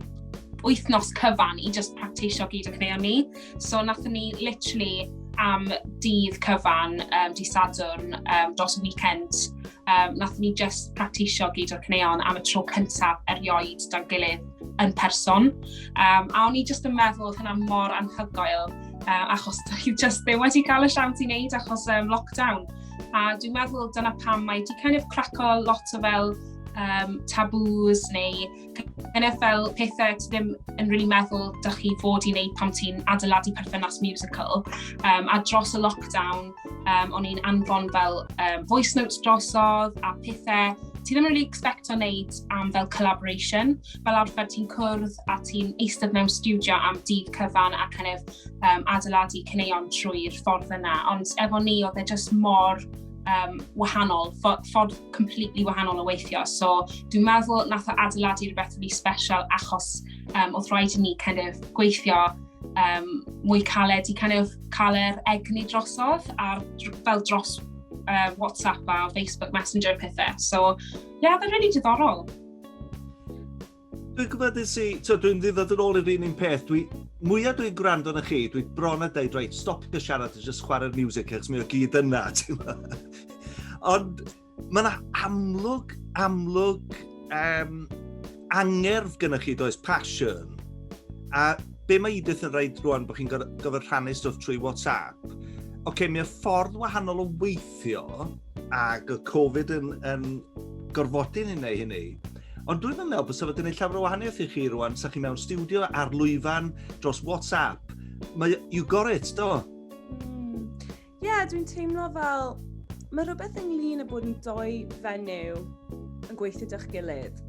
wythnos cyfan i just practisio gyd o caneuon ni. So nathon ni literally am dydd cyfan, dydd Sadwrn, dros y weekend, nathon ni just practisio gyd o'r caneuon am y tro cyntaf erioed da'n gilydd yn person. A o'n i just yn meddwl oedd hynna mor anhygoel, achos da ni just ddim wedi cael y siawns i wneud achos lockdown. A dwi'n meddwl dyna pam mae di kind of craco lot o fel taboos neu kind of fel pethau ti ddim yn really meddwl dych chi fod i wneud pan ti'n adeiladu perthynas musical. A dros y lockdown, o'n i'n anfon fel voice notes drosodd a pethau ti ddim yn really expecto wneud am fel collaboration. Fel arfer ti'n cwrdd a ti'n eistedd mewn studio am dydd cyfan a kind of adeiladu caneuon trwy'r ffordd yna. Ond efo ni, oedd e just mor wahanol, ffordd completely wahanol o weithio. So dwi'n meddwl nath o adeiladu rhywbeth really special achos oedd rhaid i ni kind of gweithio mwy caled i kind of cael yr egni drosodd ar, fel dros WhatsApp a Facebook Messenger a pethau. So, yeah, oedd e'n really diddorol. Dwi'n gwybod nes i, so dwi'n mynd i ddod yn ôl i'r un un peth, dwi, mwyaf dwi'n gwrando na chi, dwi bron a deud, reit, stopio siarad a just chwarae'r music, achos mae o gyd yna, ti'n gwbod? Ond mae yna amlwg, amlwg angerdd gyda chi, does, passion. A Be mae Edith yn rhaid rwan bod chi'n gorfod rhannu stwff trwy WhatsApp. Oce, okay, mae ffordd wahanol o weithio, ac y Covid yn gorfodi ni wneud hynny. Ond dwi'n meddwl bod sefydlu yn llawer o wahaniaeth i chi rwan, sa chi mewn studio ar lwyfan dros WhatsApp. Mae, you got it, do? Yeah, dwi'n teimlo fel... Mae rhywbeth ynglyn â bod yn doi fenyw yn gweithio da'ch gilydd.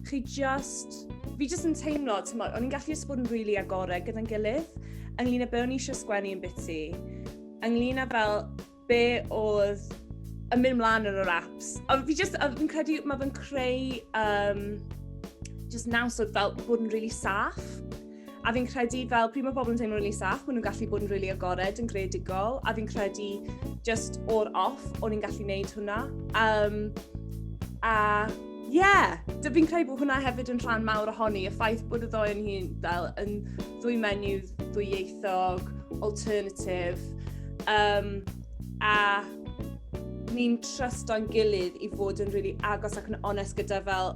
Chi just... Fi just yn teimlo, ti'n o'n i'n gallu just bod yn really agored gyda'n gilydd ynglyn â be o'n i eisiau sgwennu yn biti, ynglyn â fel be oedd yn mynd mlaen yn yr apps. A fi just, a fi'n credu mae fe'n creu just naws o fel bod yn really saff. A fi'n credu fel pryd mae pobl yn teimlo'n really saff, maen nhw'n gallu bod yn really agored, yn greadigol, a fi'n credu just o'r off, o'n i'n gallu neud hwnna. A yeah, fi'n credu bod hwnna hefyd yn rhan mawr ohoni, y ffaith bod y ddoi yn hun fel yn ddwy menyw ddwyieithog, alternative, a ni'n trusto'n gilydd i fod yn really agos ac yn onest gyda fel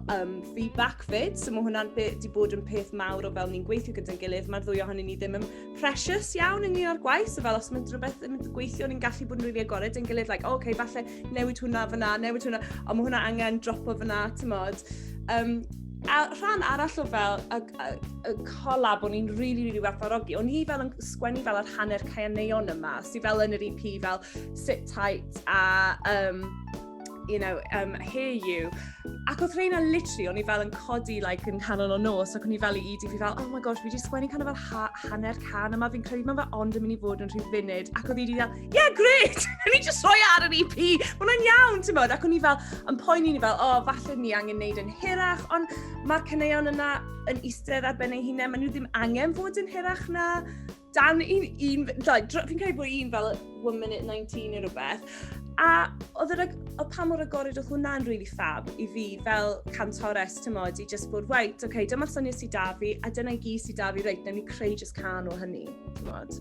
feedback fyd. So mae hwnna'n di bod yn peth mawr o fel ni'n gweithio gyda'n gilydd. Mae'r ddwy ohonyn ni ddim yn precious iawn ynglyn â'r gwaith. So fel os mae rhywbeth ddim yn gweithio, ni'n gallu bod yn really agored yn gilydd. Like, oh, okay, falle newid hwnna fyna, newid hwnna. Ond mae hwnna angen dropo fyna, ti'n mod. A rhan arall o fel y collab o'n i'n really, really werthfawrogi, o'n i fel yn sgwennu fel yr hanner caneuon yma, sydd fel yn yr EP fel Sit Tight a Hear You. Ac oedd rheina literally, o'n i fel yn codi like, yn canol o nos, ac o'n i fel i Edie, fi fel, oh my gosh, fi wedi sgwennu kind of fel hanner can yma, fi'n credu mae fe ond yn mynd i fod yn rhyw funud. Ac oedd Edie fel, yeah, great! O'n i just rhoi ar yr EP, mae hwnna'n iawn, ti'n bod? Ac o'n i fel, yn poeni ni fel, oh, falle ni angen neud yn hirach, ond mae'r caneuon yna yn eistedd ar ben eu hunain, maen nhw ddim angen fod yn hirach na dan un like, fi'n credu bod un fel 1 minute 19 neu rhywbeth. A oedd yr, o pa mor agored oedd hwnna'n really fab i fi fel cantores, ti'n mod, i just bod, right, okay, dyma'r syniad sydd da fi, a dyna i gyd sydd da fi, reit, newn ni creu just can o hynny, ti'n mod.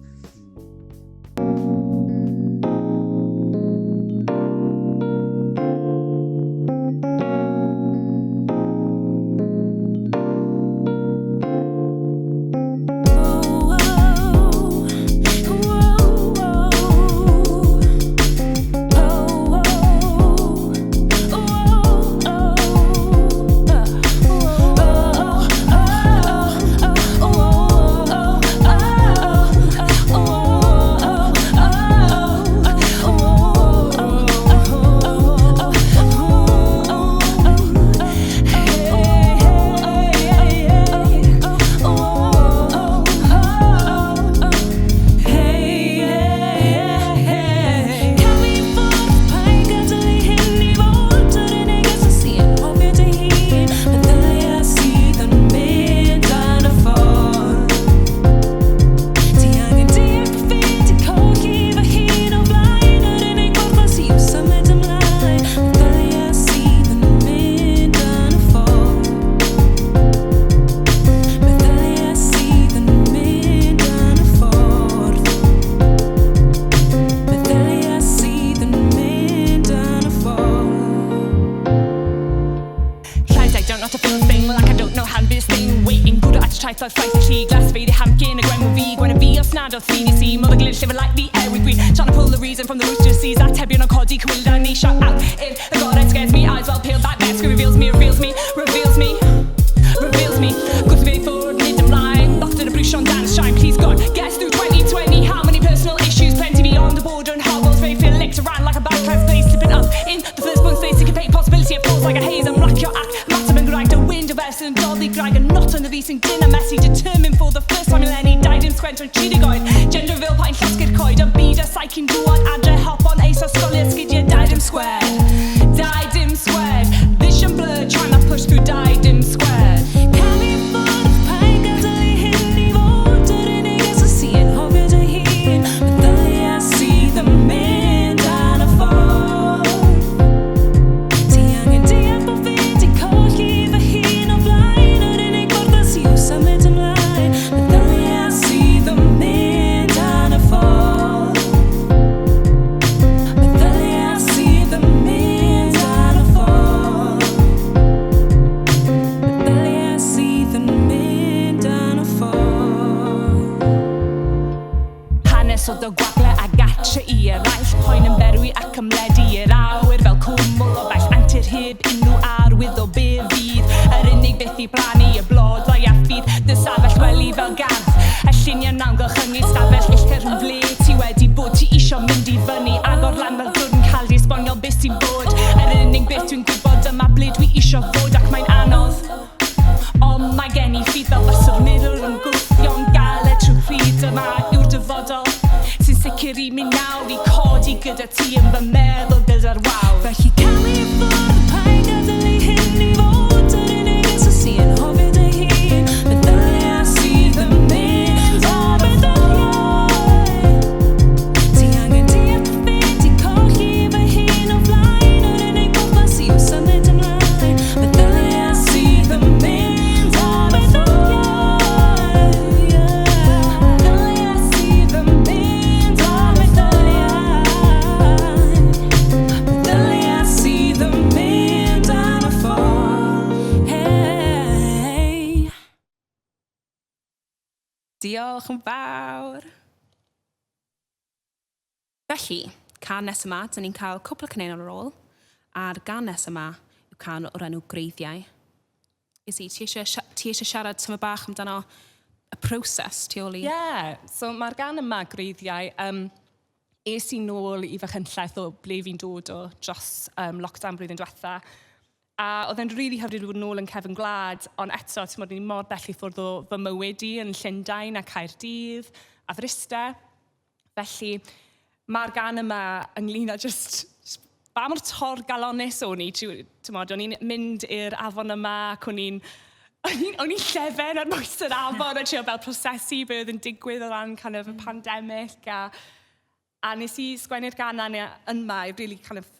Byd a saicyn dŵad adre hop on eisoes sgoliau sgidiau dau dim square. Dau dim square. Dwi'n gwybod dyma ble dwi isio fod ac mae'n anodd. Ond mae gen i ffydd fel fysa'r mirror yn gwthio'n galed trwy pryd dyma yw'r dyfodol sy'n sicr i mi nawr i codi gyda ti yn fy meddwl gyda'r wawr. Felly camu i ffwrdd, paid gadael i hyn i fod yr unig reswm sy'n hoffi dy hun. Meddylia sydd yn mynd o meddyliau. Ti angen deall dy ffin, ti colli fy hun o flaen yr unig bwrpas yw symud ymlaen. Meddylia sydd yn mynd o meddyliau. Meddylia sydd yn mynd o meddyliau. Meddylia sydd yn mynd ar y ffordd. Hey. Diolch yn fawr. Felly, cân nes yma, dyn ni'n cael cwpl o caneuon ar ôl, a'r gân nes yma yw cân o'r enw Gwreiddiau. Izzy, ti eisiau, ti eisiau siarad tyma bach amdano y proses tu ôl i? Ie, yeah, so mae'r gân yma, Gwreiddiau, es i nôl i fy chynllaeth o ble fi'n dod o dros lockdown blwyddyn diwetha. A oedd e'n rili hyfryd i fod nôl yn cefn gwlad, ond eto, timod, o'n i mor bell i ffwrdd o fy mywyd i yn Llundain a Caerdydd a Fryste. Felly, mae'r gân yma ynglyn â just, just ba mor torgalonus o'n i, timod, o'n i'n mynd i'r afon yma ac o'n i'n o'n i'n llefen ar bwys yr afon a trio fel prosesu be oedd yn digwydd o ran kind of y pandemic a nes i sgwennu'r gân yna yma i really kind of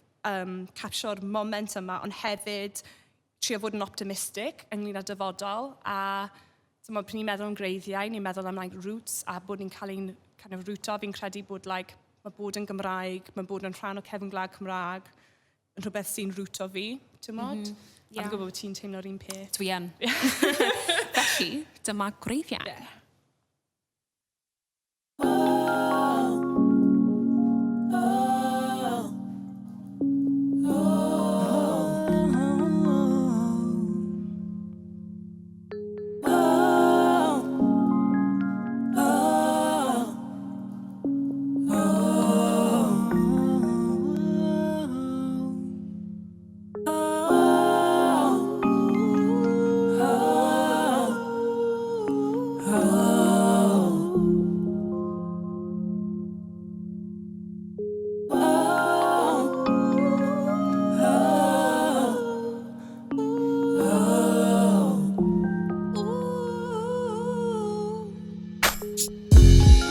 captio'r moment yma, ond hefyd trio fod yn optimistic ynglyn â dyfodol. A timod, pryd ni'n meddwl am greiddiau, ni'n meddwl am like, roots a bod ni'n cael ein kind of rooto. Fi'n credu bod like, mae bod yn Gymraeg, mae bod yn rhan o cefn gwlad Cymraeg yn rhywbeth sy'n rooto fi, ti'n mod? A fi'n gwybod bod ti'n teimlo'r un peth. Dwi yn. Felly, dyma Gwreiddiau. Yeah.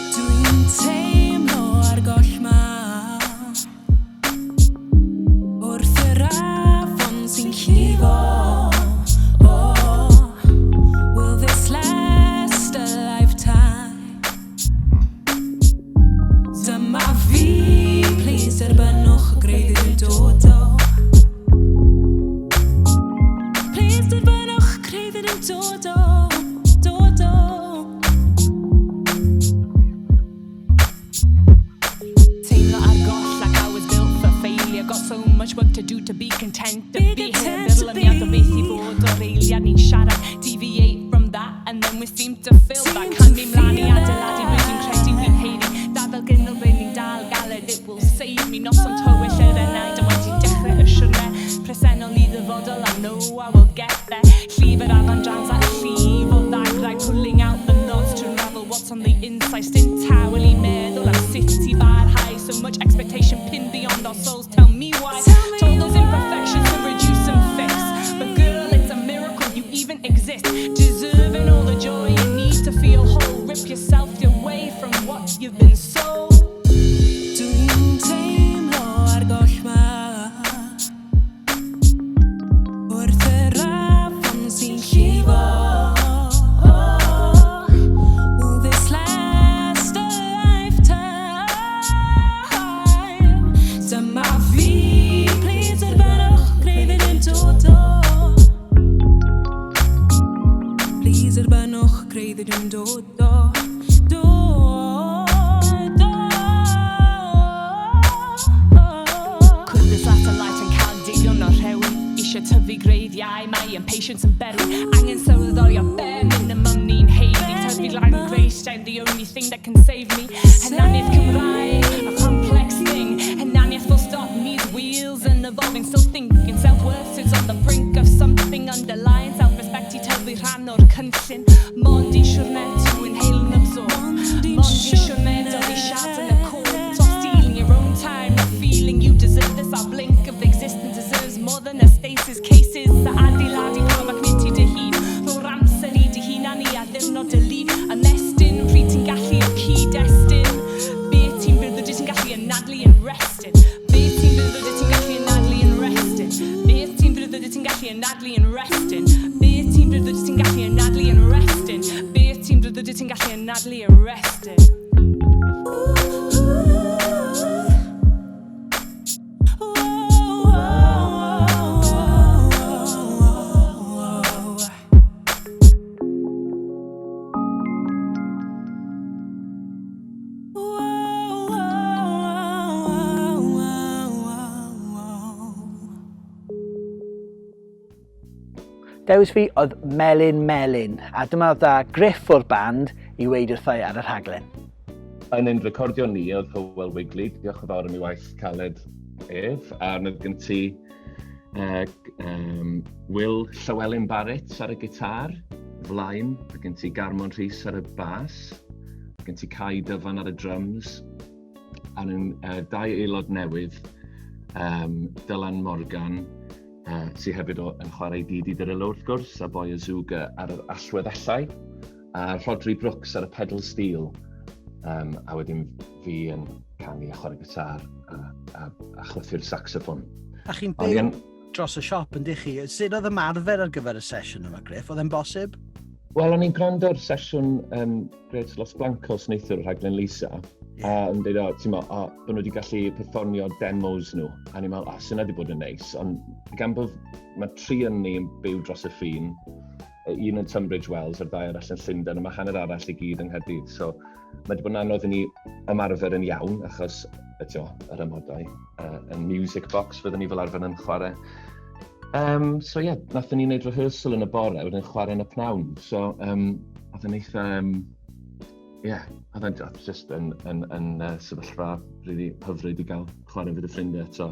Dwi'n teimlo ar goll ma wrth yr afon sy'n llifo. Oh, will this last a lifetime? Dyma fi, please derbynnwch y gwreiddyn dod o. Please derbynnwch gwreiddyn yn dod o, dod o. Teimlo ar goll like I was built for failure. Got so much work to do to be content. To Be be here, content to meddwl am iawn o beth i be. Fod o'r eiliad ni'n siarad. Deviate from that and then we seem to feel Seem that. to Camu mlaen i feel adeiladu beth dwi'n credu fi'n haeddu. Dadl gynnal be ni'n dal galed, it will save me. Noson tywyll yr enaid a wedi dechrau y siwrne. Presennol i ddyfodol, I know I will get there. Llif yr afon drams at llif o ddagrau, pulling out the knots to unravel what's on the inside. Stint tawel i meddwl am sut i barhau. So much expectation pinned beyond our souls. Tell me why. Tell me Told those imperfections to why. Reduce and fix. But girl, it's a miracle you even exist. Deserving all the joy you need to feel whole. Rip yourself away from what you've been sold. Dwi'n teimlo ar goll ma wrth yr afon sy'n llifo. Will this last a lifetime? Dyma fi, please derbynnwch gwreiddyn yn dod o. Please derbynnwch gwreiddyn yn dod o. Dod o. Could this last a lifetime cael digon o rhewi? Eisiau tyfu greiddiau, mae impatience yn berwi. Angen sylweddoli o bare minimum ni'n haeddu. Tyfu lan Greystown, the only thing that can save me. Hunaniaeth Cymraeg, a complex thing. Hunaniaeth full stop needs wheels and evolving. Still thinking self-worth. On the brink of something underlying Self-respect i tyfu rhan o'r cynllun Mond i siwrne to inhale and absorb Mond i siwrne dod i siarad yn y cof Stop stealing your own time Not feeling you deserve this Our blink of existence deserves more than a stasis Cases a adeiladu pawb ac nid ti dy hun Rho'r amser i dy hunan i a ddiwrnod dy lu Ymestyn pryd ti'n gallu o cyd-destun Be ti'n breuddwydio ti'n gallu anadlu yn resting Be ti'n breuddwydio ti'n gallu anadlu yn resting Be ti'n breuddwydio ti'n gallu anadlu yn resting Be ti'n breuddwydio ti'n gallu anadlu yn resting Be ti'n breuddwydio ti'n gallu anadlu yn resting Dewis fi oedd Melyn Melyn, a dyma oedd da Griff o'r band i weid wrthau ar y rhaglen. Yn ein recordio ni oedd Hywel Wigley, diolch yn fawr am ei waith caled ef, a oedd gen ti um, Will Llywelyn Barrett ar y gitar, flaen, a gen ti Garmon Rhys ar y bas, gen ti Kai Dyfan ar y drums, a nhw'n dau aelod newydd, um, Dylan Morgan, sydd hefyd o, yn chwarae Didi Derillo wrth gwrs, a Boy Azuga ar yr allweddellau, a Rhodri Brooks ar y pedal steel, um, a wedyn fi yn canu a chwarae gitar a, a, a chwythu'r saxophone. A chi'n byw dros y siop yn dych chi? Sut oedd ymarfer ar gyfer y sesiwn yma, Griff? Oedd e'n bosib? Wel, o'n i'n gwrando ar sesiwn um, Great Los Blancos neithiwr, rhaglen Lisa, yeah. a yn dweud, o, ti'n mo, o, bod nhw wedi gallu perfformio demos nhw. A ni'n meddwl, o, sy'n wedi bod yn neis. Ond gan bod mae tri yn ni yn byw dros y ffin, un yn Tunbridge Wells a'r ddau arall yn Llundain, a mae hanner arall i gyd yng Nghaerdydd. So mae wedi bod yn anodd i ni ymarfer yn iawn, achos eto, yr amodau. Uh, yn music box fyddwn ni fel arfer yn chwarae. Um, so ie, yeah, nathon ni wneud rehearsal yn y bore, wedyn chwarae yn y pnawn. So, um, oedd yn eitha, um, yeah, oedd yn just yn, yn, yn, yn uh, sefyllfa really hyfryd i gael chwarae fyd y ffrindiau eto.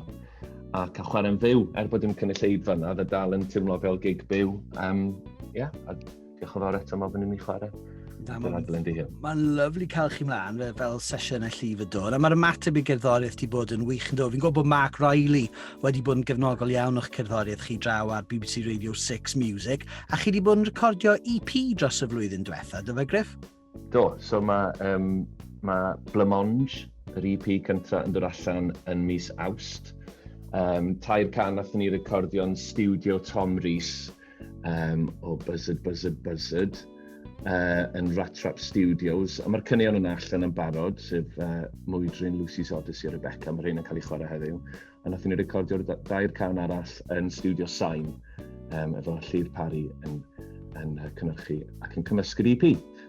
A cael chwarae'n fyw, er bod dim cynulleidfa yna, oedd e dal yn teimlo fel gig byw. Um, yeah, a diolch yn fawr eto am ofyn i mi chwarae. Mae'n lyflu cael chi mlaen fel, fel sesiynau llif y dŵr, a mae'r ymateb i gerddoriaeth wedi bod yn wych yn dod. Fi'n gwybod bod Mark Riley wedi bod yn gefnogol iawn o'ch cerddoriaeth chi draw ar BBC Radio 6 Music, a chi wedi bod yn recordio EP dros y flwyddyn diwetha, do fe Griff? Do, so mae um, ma Blamonge, yr EP cyntaf yn dod allan yn mis Awst. Um, tair can nath ni recordio'n studio Tom Rees, um, o Buzzard, Buzzard, Buzzard uh, yn Rat Trap Studios. A mae'r cynnion yna allan yn barod, sef uh, Mwydryn, Lucy's Odyssey a Rebecca. Mae rhain yn cael ei chwarae heddiw. A nath ni recordio'r dair can arall yn Studio Sain, um, efo Llyr Parry yn, yn uh, cynhyrchu ac yn cymysgu'r EP.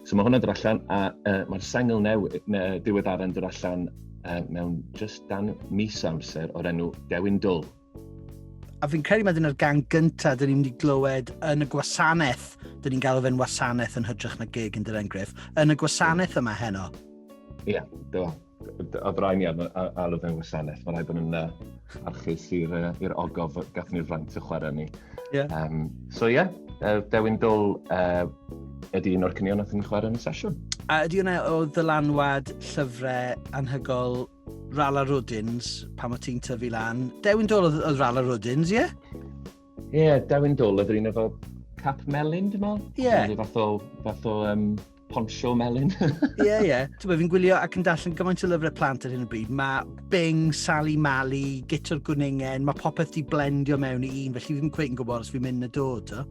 So mae hwnna'n dod allan, a uh, mae'r sengl newydd, ne, diweddar yn dod allan uh, mewn just dan mis amser o'r enw Dewin Dwl. A fi'n credu mae dyna'r gan gyntaf dyn ni'n mynd i glywed yn y gwasanaeth, dyn ni'n galw fe'n wasanaeth yn hytrach na gig yn dyrau'n Griff, yn y gwasanaeth yma heno. Ie, yeah, do. Oedd rhaid ni alw fe'n wasanaeth. Mae rhaid bod yn uh, archus i'r uh, ogof gath ni'r fraint o chwarae ni. Yeah. Um, so ie, yeah, Dewin Dwl uh, ydy un o'r cynion nath ni'n chwarae yn y sesiwn. A ydy hwnna o ddylanwad llyfrau anhygol Rala Rwdins pan o ti'n tyfu lan. Dewin Dwl oedd, oedd Rala Rwdins, ie? Yeah? Ie, yeah, Dewin Dwl oedd yr un efo cap melyn, dwi'n meddwl? Ie. Yeah. Fath o, fath o um, poncho melyn. Ie, ie. Yeah. Ti'n fi'n gwylio ac yn darllen gymaint o lyfrau plant ar hyn o bryd. Mae Bing, Sally Mally, Gito'r Gwningen, mae popeth di blendio mewn i un, felly fi'n cweith yn gwybod os fi'n mynd na dod, o.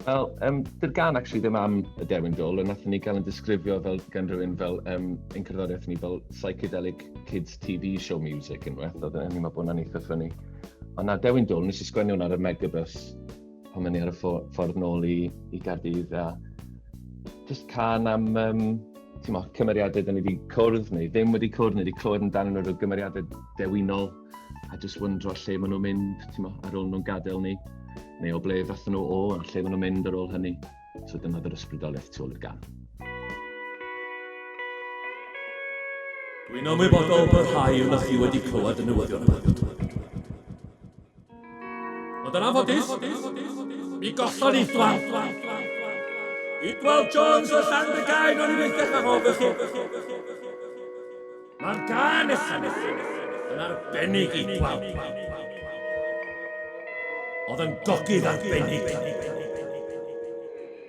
Wel, um, dy'r gan actually ddim am y Dewin Dwl, a nathon ni gael yn disgrifio fel gan rhywun fel um, ein cerddoriaeth ni fel psychedelic kids TV show music unwaith, oedd yn meddwl bod hwnna'n eitha ffynnu. Ond na, Dewin Dwl, nes i sgwennu hwnna ar y Megabus pan o'n i ar y ffordd nôl i, i Gardydd a just can am um, mo, cymeriadau da ni wedi cwrdd neu ddim wedi cwrdd neu wedi clywed amdanyn nhw rhyw gymeriadau dewinol a just wyndro lle maen nhw'n mynd mo, ar ôl nhw'n gadael ni neu o ble ddathon nhw o a lle maen nhw'n mynd ar ôl hynny. So dyna yr ysbrydoliaeth tu ôl i'r gan. Dwi'n ymwybodol bod rhai ohonoch chi wedi clywed y newyddion yma. Ond yn anffodus, mi gollon Idwal. Idwal Jones o Llandygain, o'n i byth eich anghofio chi. Mae'r gân nesaf yn arbennig i Idwal. Oedd yn gogydd arbennig.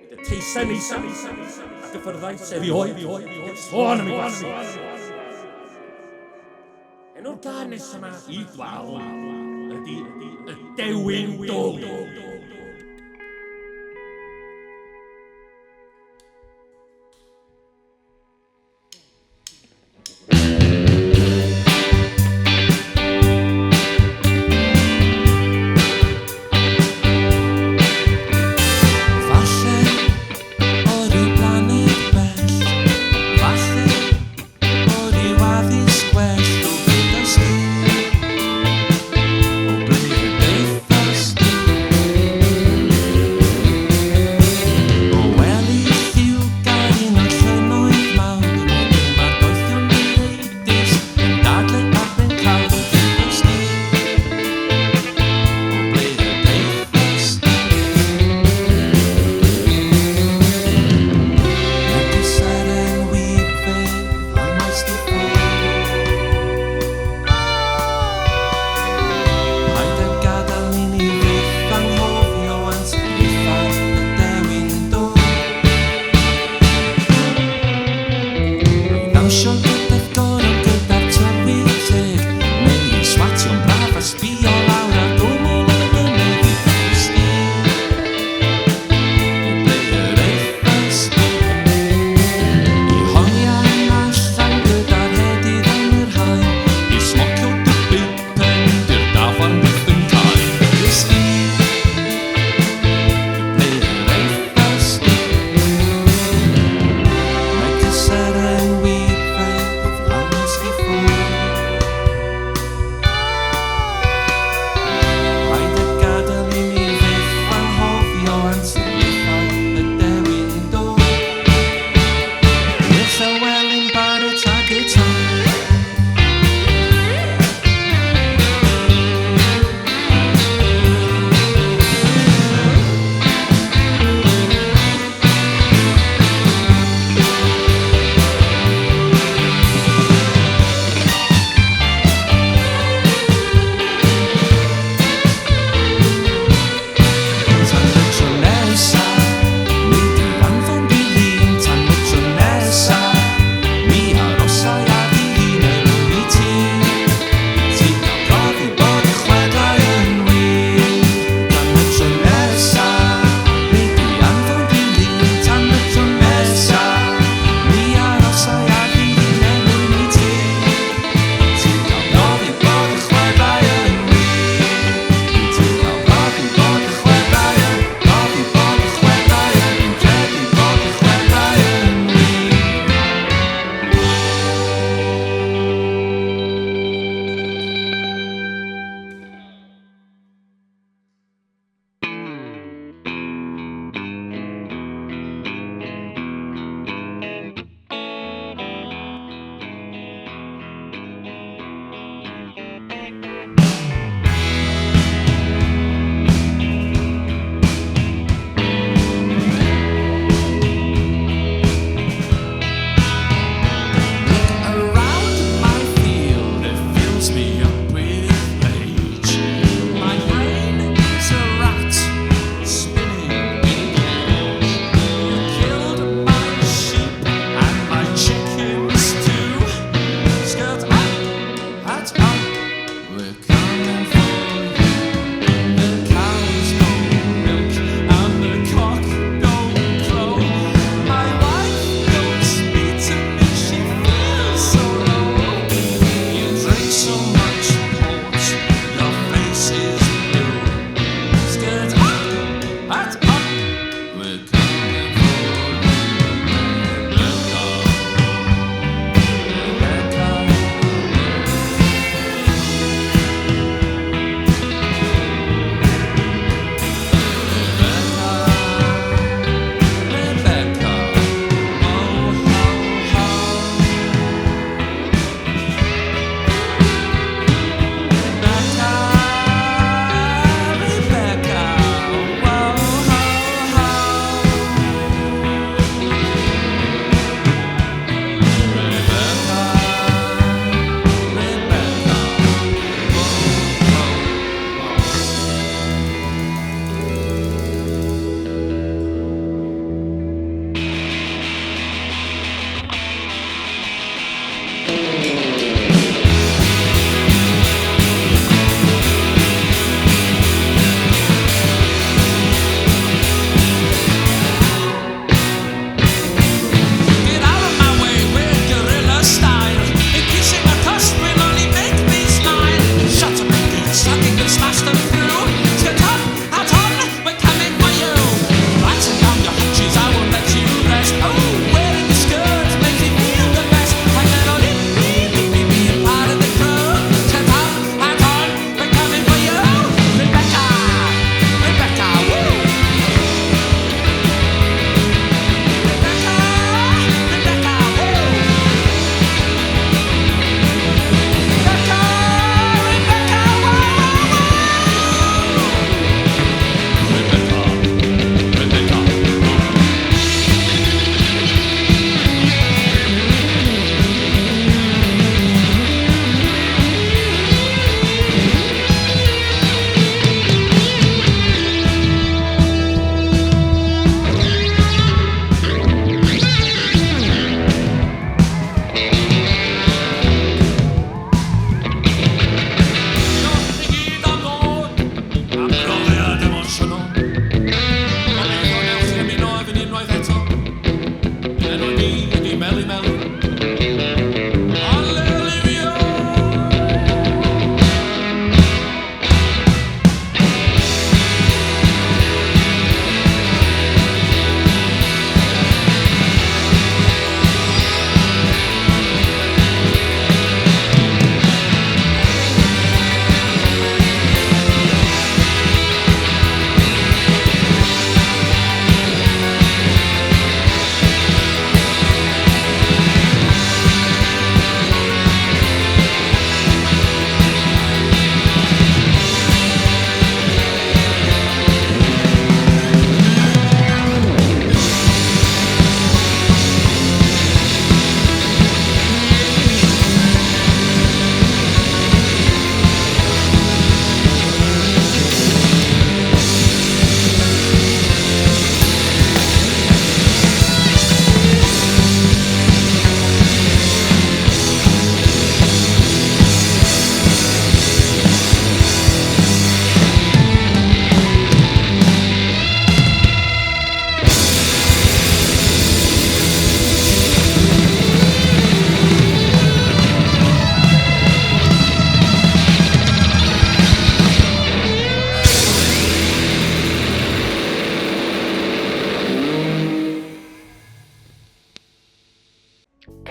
Nid y teisen neisa a gyffyrddais erioed heb sôn am ei flasu. Enw'r gân nesaf yma i Idwal ydy Y Dewin Dwl. Falle o ryw blaned bell, falle o ryw addysg well o beth di, o ble y daethost di.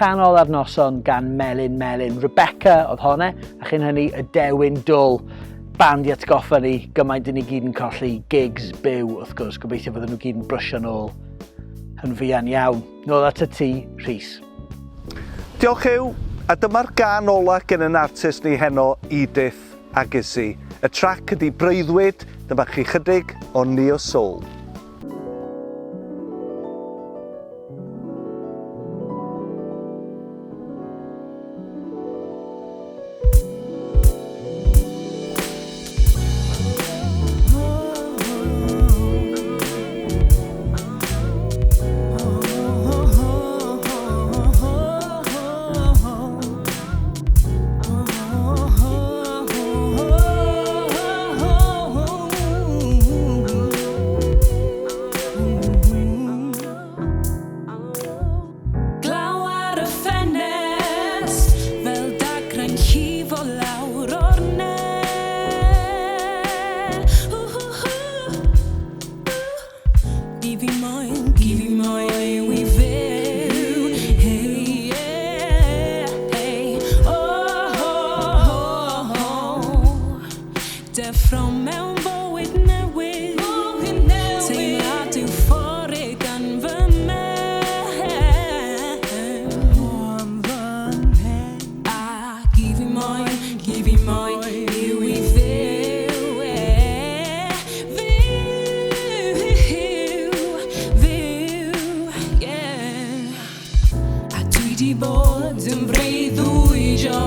Canol ar Noson gan Melin Melyn. Rebecca oedd honne, a chyn hynny y Dewin Dwl. Band i atgoffa ni gymaint dyn ni gyd yn colli gigs byw wrth gwrs. Gobeithio fydden nhw gyd yn brysio nôl yn fuan iawn. Nôl at y ti, Rhys. Diolch Huw, a dyma'r gân ola gen yn artist ni heno, Edith ag Izzy. Y trac ydi Breuddwyd, dyma chi chydig o Neo Soul. Glaw ar y ffenest fel dagrau'n llifo lawr o'r ne. Gi fi moyn, gi fi moyn yw i fyw. Hey, yeah, hey, oh, oh, oh, oh. Deffro mewn bywyd newydd. Teimlad euphoric yn fy mhen. A gi fi moyn, gi fi moyn yw i fyw. Eh, Fyw, fyw, yeah. A dwi di bod yn breuddwydio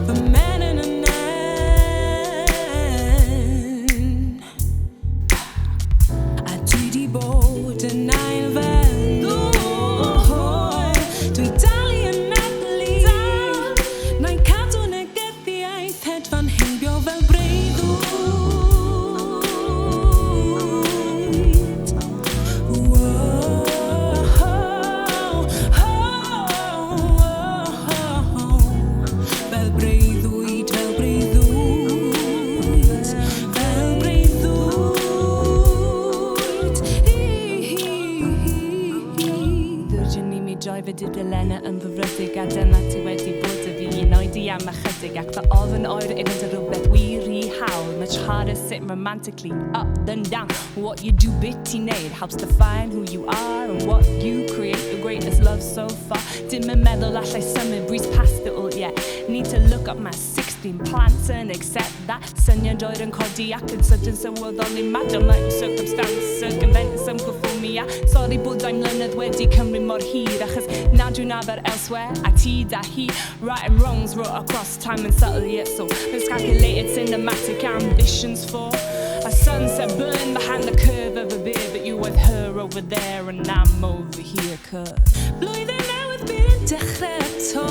fy mhen yn y nen. A dwi di bod yn ail feddwl. Dwi dal i anadlu. Na'i cadw negyddiaeth hedfan heibio fel breuddwyd. Fel breuddwyd, fel breuddwyd, fel breuddwyd. Ddwrjon ni mi droi fy dudalennau yn ddyfrydig a dyna ti wedi bod y fi yn oedi am ychydig ac fy ofn oer i fynd rhywbeth wir i hawl. Much harder sitting romantically up than down. What you do bit ti'n neud helps define who you are and what you create. The greatest love so far. Dim yn meddwl allai symud breeze past it all yet. Need to look up my 16 plants and accept that. Syniad oer yn codi ac yn sydyn sylweddoli madam like circumstance circumventing some could fool me a sorry bod dau mlynedd wedi cymryd mor hir achos na dwi'n arfer elsewhere a ti da hi right and wrongs wrote across time and subtle yet so miscalculated cinematic ambitions for a sunset burn behind the curve of a beer, but you with her over there and I'm over here 'cause Blwyddyn newydd bydd yn dechrau eto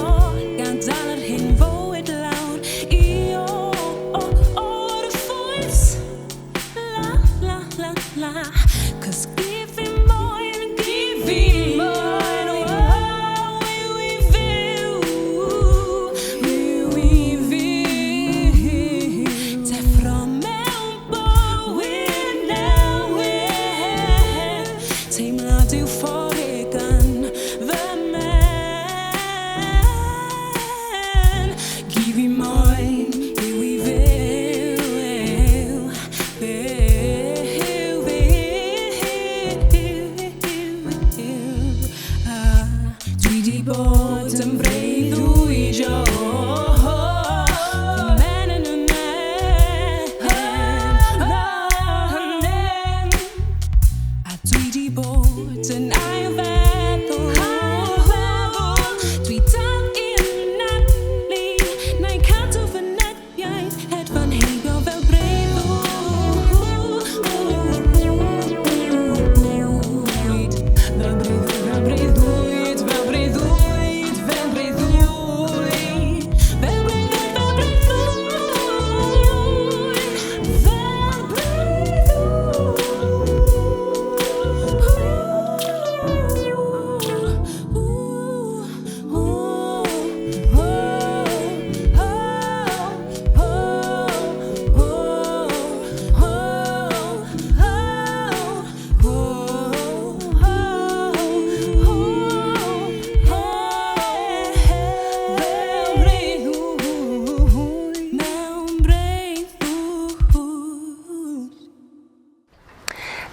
Gadael yr hyn fywyd lawr I o, o, o'r ffwys La, la, la, la 'Cause gi fi moyn, gi fi moyn Oh, yw i fyw, yw i fyw Deffro mewn bywyd newydd Teimlad euphoric yn fy mhen Gi fi moyn yw i fyw, fyw, fyw.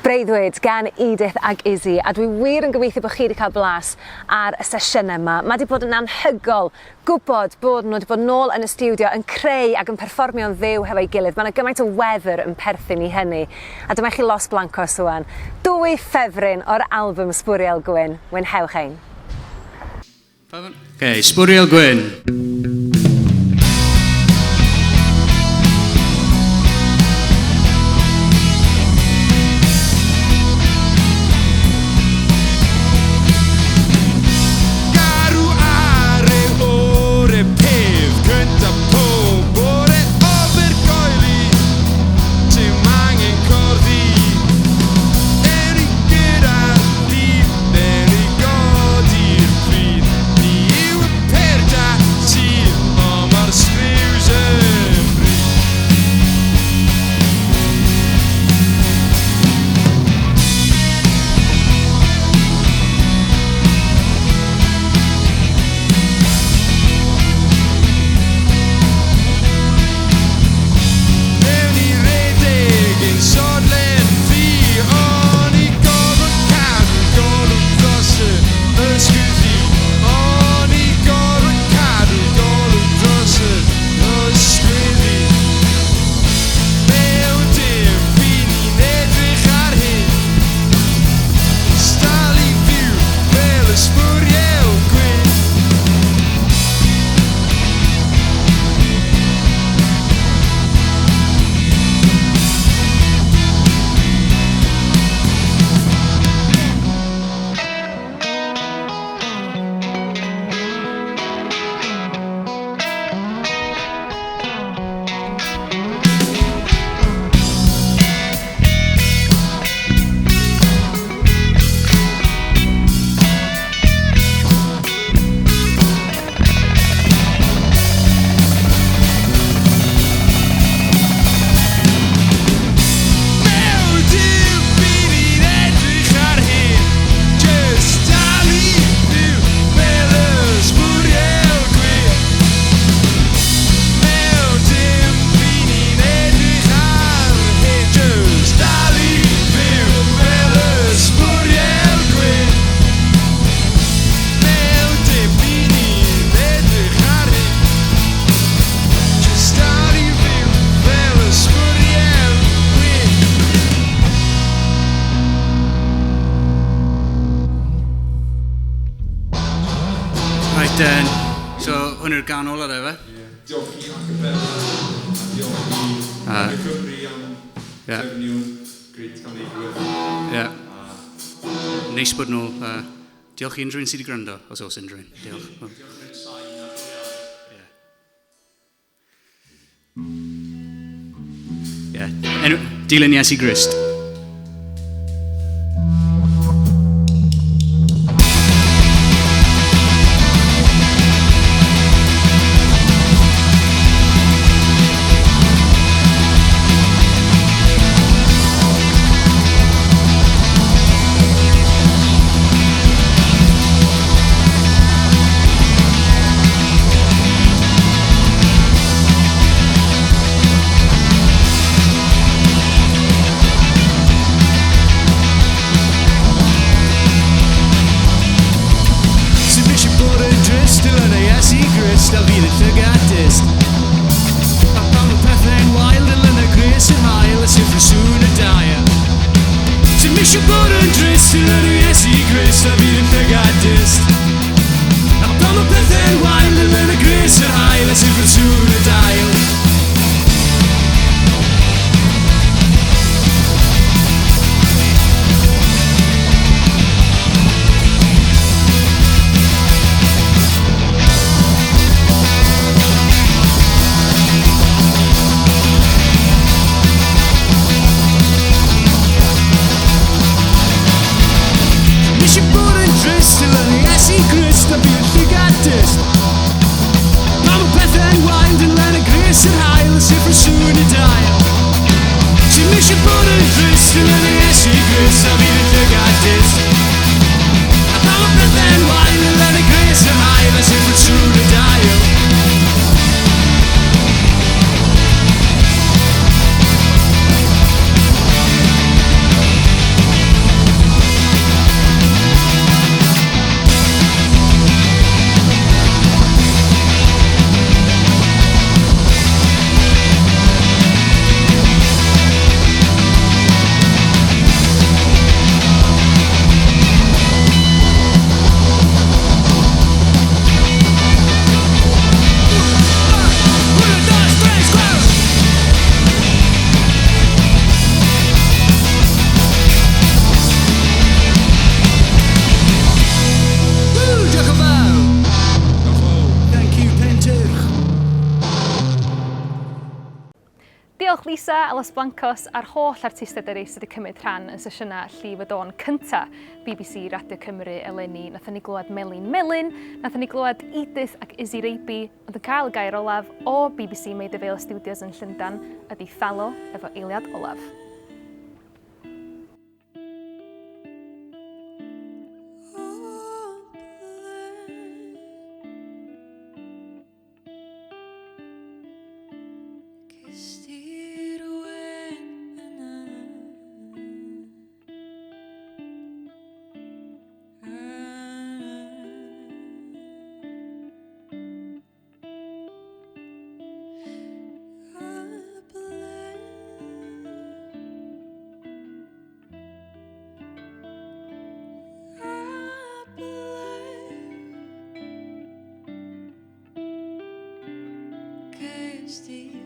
Breuddwyd gan Edith ag Izzy, a dwi wir yn gobeithio bod chi wedi cael blas ar y sesiynau yma. Mae wedi bod yn anhygol gwybod bod nhw wedi bod nôl yn y stiwdio yn creu ac yn perfformio'n fyw hefo'i gilydd. Mae yna gymaint o wefr yn perthyn i hynny. A dyma chi Los Blancos rwan. Dwy ffefryn o'r album Sbwriel Gwyn. Mwynhewch ein. Okay, Sbwriel Gwyn. Garw ar ei ore peth cynta pob bore ofergoeli. Ti'm angen corddi. Eri gyda'r llif, eri godi'r pridd. Ni yw y perda sydd, ond mae'r sgriws yn bryd. Mewn i redeg yn sodlen ddu, o'n i gorfod cadw golwg dros y ysgwyddi. O'n i gorfod cadw golwg dros y ysgwyddi. Mewn dim byd ni'n edrych ar hyn. Stal i fyw fel y sbwriel gwyn. Mewn dim byd ni'n edrych ar hyn. Jyst dal i fyw fel y sbwriel gwyn. Mewn dim byd ni'n edrych ar hyn. Jyst dal i fyw fel y sbwriel gwyn. Mewn dim byd ni'n edrych ar hyn. Jyst dal i fyw fel y sbwriel gwyn. Right then, so hwn yw'r gan ola de, fe? Diolch i Acapella, a diolch i Radio Cymru am trefnu hwn. Grêt cael ei gweld. Ie. Neis bod nôl. Diolch i unrhyw un sydd wedi gwrando, os oes unrhyw un. Diolch. Diolch i'r sain a'r goleuadau. Ie. Enw, dilyn Iesu Grist. Sy'n eisiau bod yn drist, dilyn ei Iesu Grist, a fydd yn llygad dyst. A pan mae pethau'n wael, dilyn y gres yn hael, a sy'n sŵn y dair. Sy'n eisiau bod yn drist, dilyn y Iesu Grist, a fydd yn llygad dyst. A pan mae pethau'n wael, dilyn y gres yn hael, a sy'n sŵn y dair. Nes i bod yn drist, dilyn Iesu Grist, a bydd llygad dyst. Pan mae pethau'n wael, dilyn y gres yr hael, a sifr sŵn y dail. Ti'n eisiau bod yn drist, dilyn Iesu Grist, a bydd llygad dyst. A pan mae pethau'n wael, dilyn y gres yr hael, a sifr sŵn y dail. Lisa a Los Blancos a'r holl artistiaid eraill sydd wedi cymryd rhan yn sesiynau Llif y Dôn cynta BBC Radio Cymru eleni. Nathon ni glywed Melin Melyn, nathon ni glywed Edith ac Izzy Raby, ond yn cael y gair olaf o BBC Maida Vale Studios yn Llundain ydy Thallo efo eiliad olaf. Kirsty.